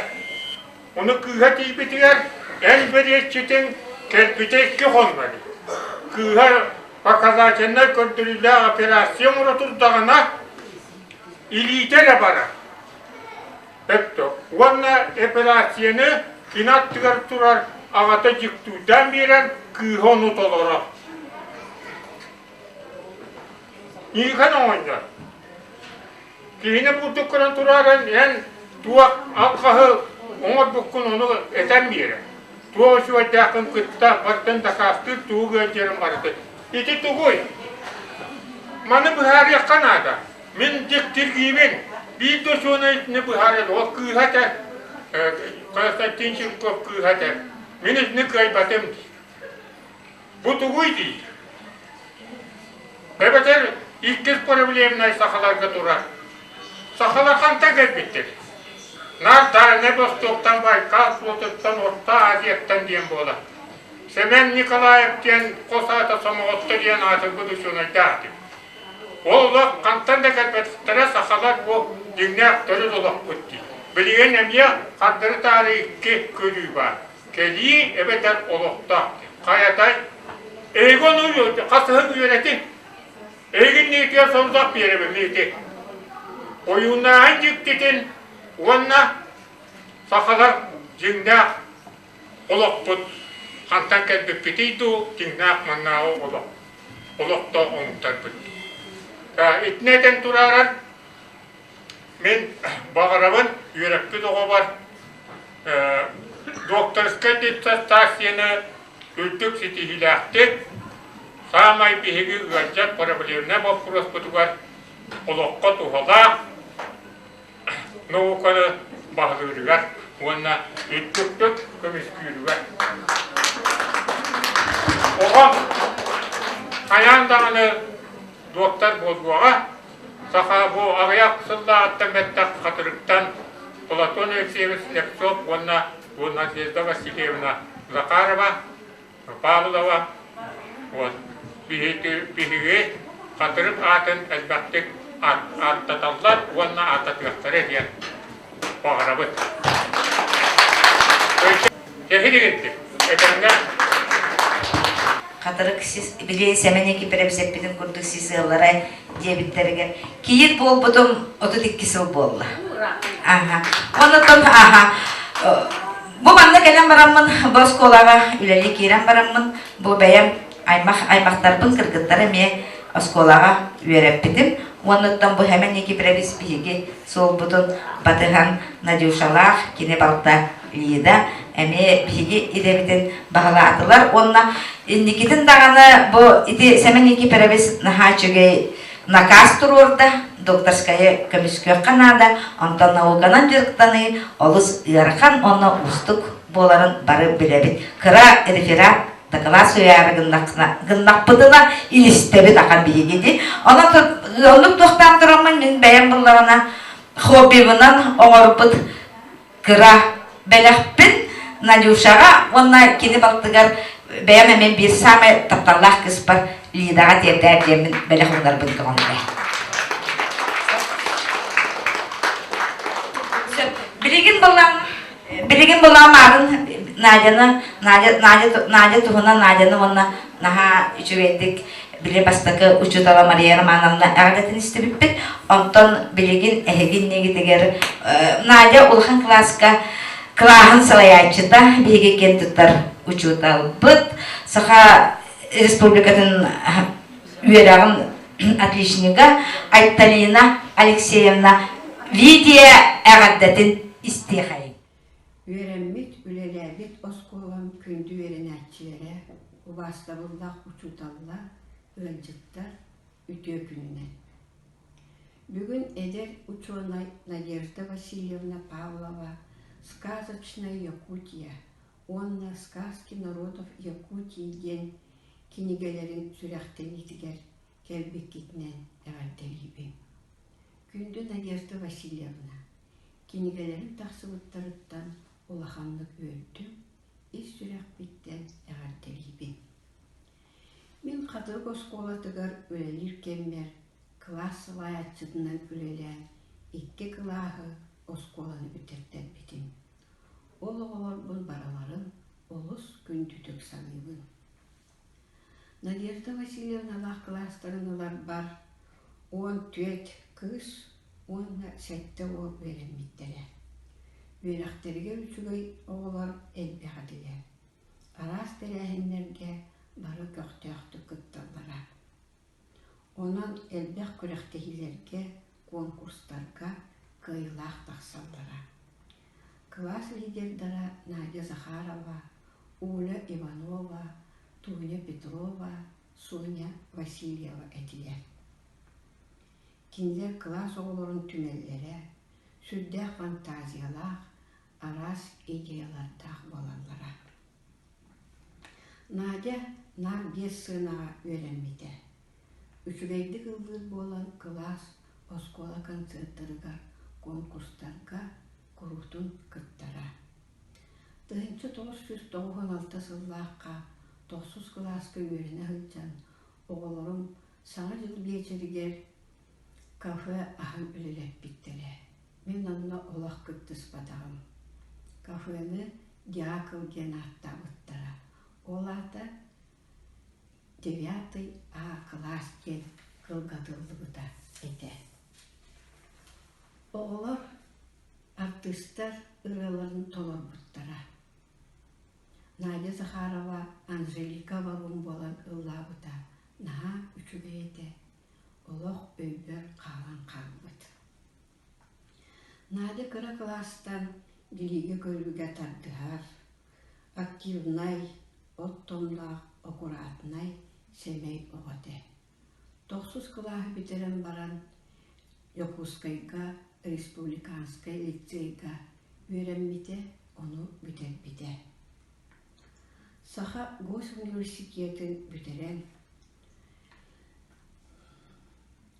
Ону кыыһа тиийбитигэр эн бэриэччитиҥ кэлбитэ икки хонно дии. Кыыһа показательнай көрдөрүүлээх операция оҥоро турдаҕына илиитэ эрэ барар. Өттө. Уонна операцияны кини аттыгар турар аҕата дьиктуйдаан биэрэн кыыһа ону толорор. Ньыыкан оҕонньор Киһини курдук көрөн турааран эн туох алҕаһы оҥорбуккун ону этэн биэрэр. Туох үчүгэйдээххин кытта барытын дакаастыыр тугу ыалдьарын барытын. Ити тугуй? Маны быһаарыахха наада. Мин дьиктиргиибин. Биир да учуонай итини быһаарар. Ол кыыһа этэр. Константин Чирков кыыһа этэр. Мин итини кыайбатым диир. Бу тугуй диир? Эбэтэр иккис проблемнай сахаларга турар. Сахалар хантан кэлбиттэр? Наар Дальнай Востоктан, Байкал флотуттан, Орто Азияттан диэн буолар. Сэмэн Николаев диэн хос аата Сомоҕотто диэн аатырбыт учуонайдаах этим. Ол олох хантан да кэлбэтэхтэрэ сахалар бу дьиҥнээх төрүт олохпут дии. Билигин эмиэ хардары-таары икки көрүү баар. Кэлии эбэтэр олохтоох хайатай эһиги ону хасыһын үөрэтиҥ эһигин ниитигэр сорудах биэрэбин ити ойууннааһын дьиктитин уонна сахалар дьиҥнээх олохпут хантан кэлбиппитий дуу дьиҥнээх маннааҕы олох олохтоох омуктарбыт итини этэн турааран Мин баҕарабын үөрэппит оҕобор докторскай диссертацияны үрдүк ситиһиилээхтик, саамай биһиги ыалдьар проблемнай боппуруоспутугар олоххо туһалаах науканы баһылыырыгар уонна үрдүктүк көмүскүүрүгэр. Оҕом хайаан даҕаны доктор буолуоҕа, Саха бу аҕыйах сыллааҕыттан бэттэх Хатырыктан Платон Алексеевич Слепцов уонна Надежда Васильевна Захарова, Павлова вот, биһиги Хатырык аатын элбэхтик ааттаталлар уонна ааттатыахтара диэн баҕарабыт. Эһигинтик, этэҥҥэ Хатырык сис били Сэмэн Никифорович эппитин курдук сис ыаллара диэбиттэригэр кийиит буолбутум 32 сыл буолла. Аха. Оннуттан аха бу манна кэлэн бараммын бу оскуолаҕа үлэлии киирэн бараммын бу бэйэм. Аймах аймахтарбын кыргыттар эмиэ оскуолаҕа үөрэппитим. Уоннуттан бу Хэмэн Никифорович биһиги суолбутун батыһан Надюшалаах, кини балта Лида эмиэ биһиги идэбитин баһылаатылар уонна инникитин даҕаны бу ити Сэмэн Никифорович наһаа үчүгэй наказ туруорда, докторскайы көмүскүөххэ наада, онтон науканан дьарыктаныы олус ыарахан уонна уустук буоларын бары билэбит. Кыра реферат дакылаас суруйаары гыннахпытына илистэбит ахан биһиги ди. Онон оннук туохтаан тураммын мин бэйэм буллаҕына хоббибынан оҥорбут кыра бэлэхпин Надюшаҕа уонна кини балтыгар бэйэм эмиэ биир саамай тапталлаах кыыспар Лидаҕа тиэрдээр диэммин бэлэх уунарбын көҥүллээ. Билигин балам билигин балам аарын Надяны Надя Надя Надя туһунан Надяны уонна наһаа үчүгэйдик били бастакы учуутала Мария Романовна эҕэрдэтин истибиппит. Онтон билигин эһиги иннигитигэр Надя улахан кылааска кылааһын салайааччыта, биһиги киэн туттар учууталбыт, Саха Республикатын үөрэҕин отличнига Айталина Алексеевна Лидия эҕэрдэтин истиэхэйиҥ. Үөрэммит, үлэлээбит оскуолам күндү үөрэнээччилэрэ, убаастабыллаах учууталлар, ыалдьыттар, үтүө күнүнэн! Бүгүн эдэр учуонай Надежда Васильевна Павлова «Сказочная Якутия» уонна «Сказки народов Якутии» диэн кинигэлэрин сүрэхтэниитигэр кэлбиккитинэн эҕэрдэлиибин. Күндү Надежда Васильевна, Кинигэлэрим тахсыбыттарыттан улаханнык үөрдүм, ис сүрэхпиттэн эҕэрдэлиибин. Мин Хатырык оскуолатыгар үлэлиир кэммэр кылаас салайааччытынан үлэлээн икки кылааһы оскуоланы бүтэртэрбитим. Ол оҕолорбун барыларын олус күндүтүк саныыбын. Надежда Васильевналаах кылаастарын ыларбар 14 кыыс уонна сэттэ уол үөрэммиттэрэ. Үөрэхтэригэр үчүгэй оҕолор элбэх этилэр. Араас тэрээһиннэргэ бары көхтөөхтүк кытталлара. Онон элбэх күрэхтэһиилэргэ, куонкурстарга кыайыылаах тахсаллара. Кылаас лидердара Надя Захарова, Оля Иванова, Тоня Петрова, Соня Васильева этилэр. Кинилэр кылаас оҕолорун түмэллэрэ, сүрдээх фантазиялаах, араас идеялардаах буолаллара. Надя наар биэс сыанаҕа үөрэммитэ. Үчүгэйдик ыллыыр буолан кылаас, оскуола концертарыгар, конкурстарга куруутун кыттара. 1996 сыллаахха тохсус кылааска үөрэнэ сылдьан оҕолорум Саҥа дьыл биэчэригэр кафе аһан үлэлэппиттэрэ. Мин онно олох кыттыспатаҕым. Кафены Дьаакыл диэн ааттаабыттара. Ол аата девятый А кылаас диэн кылгатыллыбыта этэ. Оҕолор артыыстар ырыаларын толорбуттара. Надя Захарова Анжелика Варум буолан ыллаабыта наһаа үчүгэй этэ, олох өйбөр хаалан хаалбыт. Надя кыра кылаастан билиигэ-көрүүгэ тардыһар, активнай, оттомноох, аккуратнай, сэмэй оҕо этэ. Тохсус кылааһы бүтэрэн баран Дьокуускайга республиканскай лицейга үөрэммитэ, ону бүтэрбитэ. Саха госуниверситетын бүтэрэн,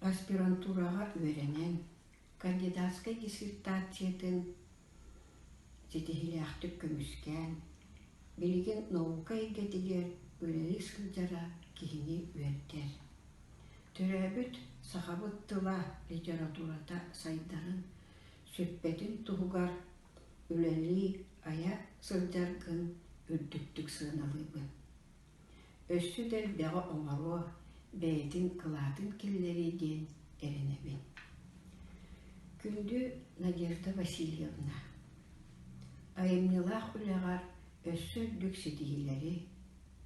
аспирантураҕа үөрэнэн, кандидатскай диссертациятын ситиһиилээхтик көмүскээн, билигин наука эйгэтигэр үлэлии сылдьара киһини үөрдэр. Төрөөбүт сахабыт тыла, литературата сайдарын, сүппэтин туһугар үлэлии, айа сылдьаргын үрдүктүк сыаналыыбын. Өссө да элбэҕи оҥоруо, бэйэтин кылаатын киллэриэ диэн эрэнэбин. Күндү Надежда Васильевна, айымньылаах үлэҕэр өссө үрдүк ситиһиилэри,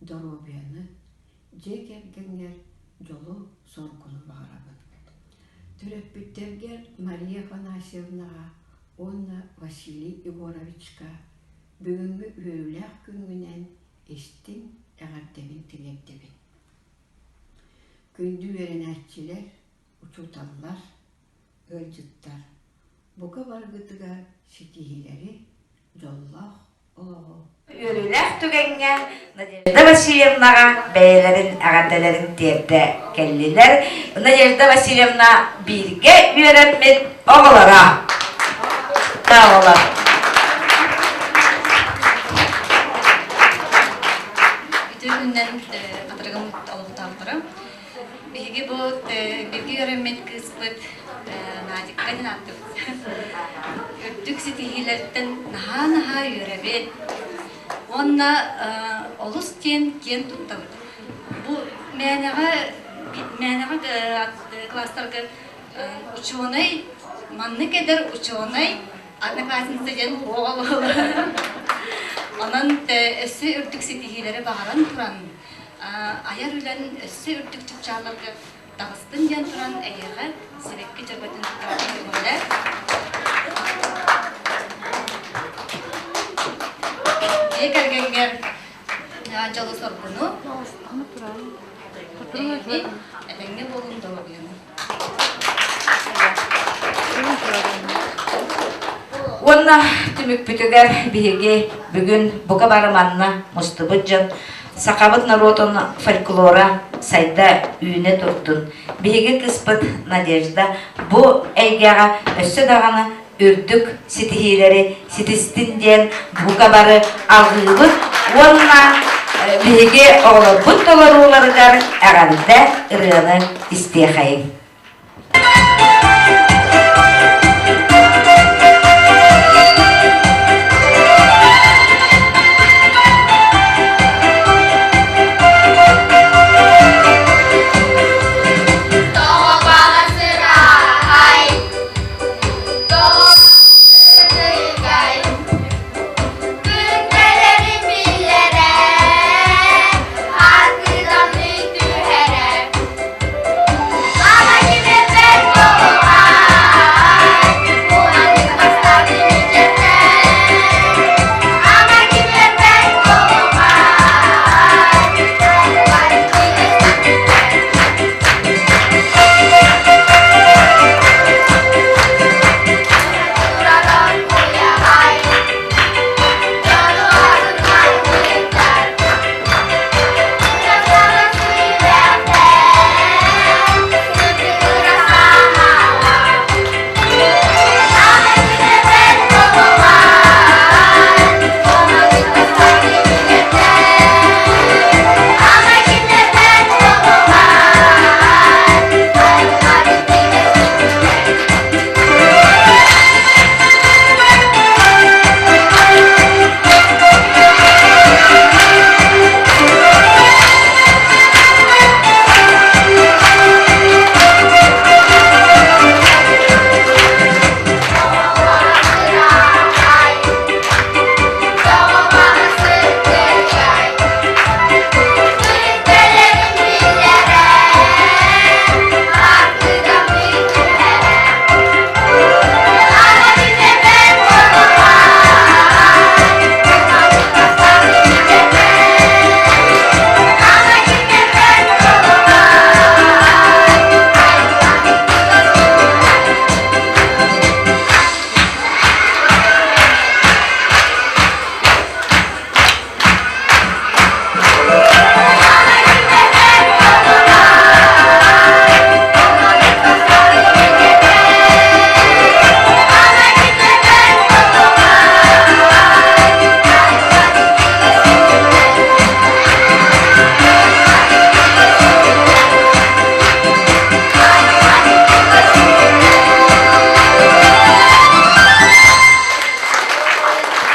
доруобуйаны, Дьиэ кэргэҥҥэр дьолу-соргуну баҕарабын. Төрөппүттэргэр Мария Афанасьевнаҕа уонна Василий Егоровичка бүгүҥҥү үөрүүлээх күҥҥүнэн истиҥ эҕэрдэбин тириэрдэбин. Күндү үөрэнээччилэр, учууталлар, ыалдьыттар, бука барыгытыгар ситиһиилэри, дьоллоох олоҕу Үөрүүлээх түгэҥҥэ Надежда Васильевнаҕа бэйэлэрин эҕэрдэлэрин тиэрдэ кэллилэр. Надежда Васильевна бииргэ үөрэммит оҕолоро. Оҕолор. Үтүө күнүнэн Хатырыгым олохтоохторо. Биһиги бу бииргэ үөрэммит кыыспыт Надикка диэн ааттыыбыт. Үрдүк ситиһиилэртэн наһаа-наһаа үөрэбит. Уонна олус диэн киэн туттабыт. Бу мээнэҕэ мээнэҕэ класстарга учуонай, маннык эдэр учуонай одноклассница диэн уоҕа буолар. Онон өссө үрдүк ситиһиилэри баҕаран туран, айар үлэн өссө үрдүк чыпчаалларга таҕыстын диэн туран эйиэхэ сибэкки дьөрбөтүн көҥүлэ. Дьиэ кэргэҥҥэр дьолу-соргуну, эйэни, этэҥҥэ буолун доруобуйаны. Уонна түмүкпүтүгэр биһиги бүгүн бука бары манна мустубут дьон сахабыт норуотун фольклора сайда үүнэ турдун. Биһиги кыспыт Надежда бу эйгэҕэ өссө даҕаны үрдүк ситиһиилэри ситистин диэн бука бары алгыыбыт уонна биһиги оҕолорбут толорууларыгар эҕэрдэ ырыаны истиэхэйиҥ.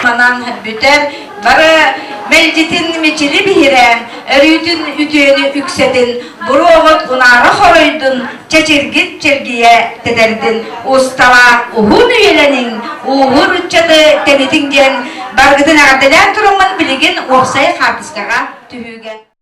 Манан бүтэр бары мэлдьитин мичили биһирээн, өрүүтүн үтүөнү үксэтин, буруоҕут унаара хоройдун, чэчиргит чэлгийэ тэтэрдин, усталаах уһун үйэлэниҥ, ууһур ыччаты тэнитиҥ диэн баргытын эҕэрдэлээн тураммын билигин уопсай хаартыскаҕа түһүүгэ.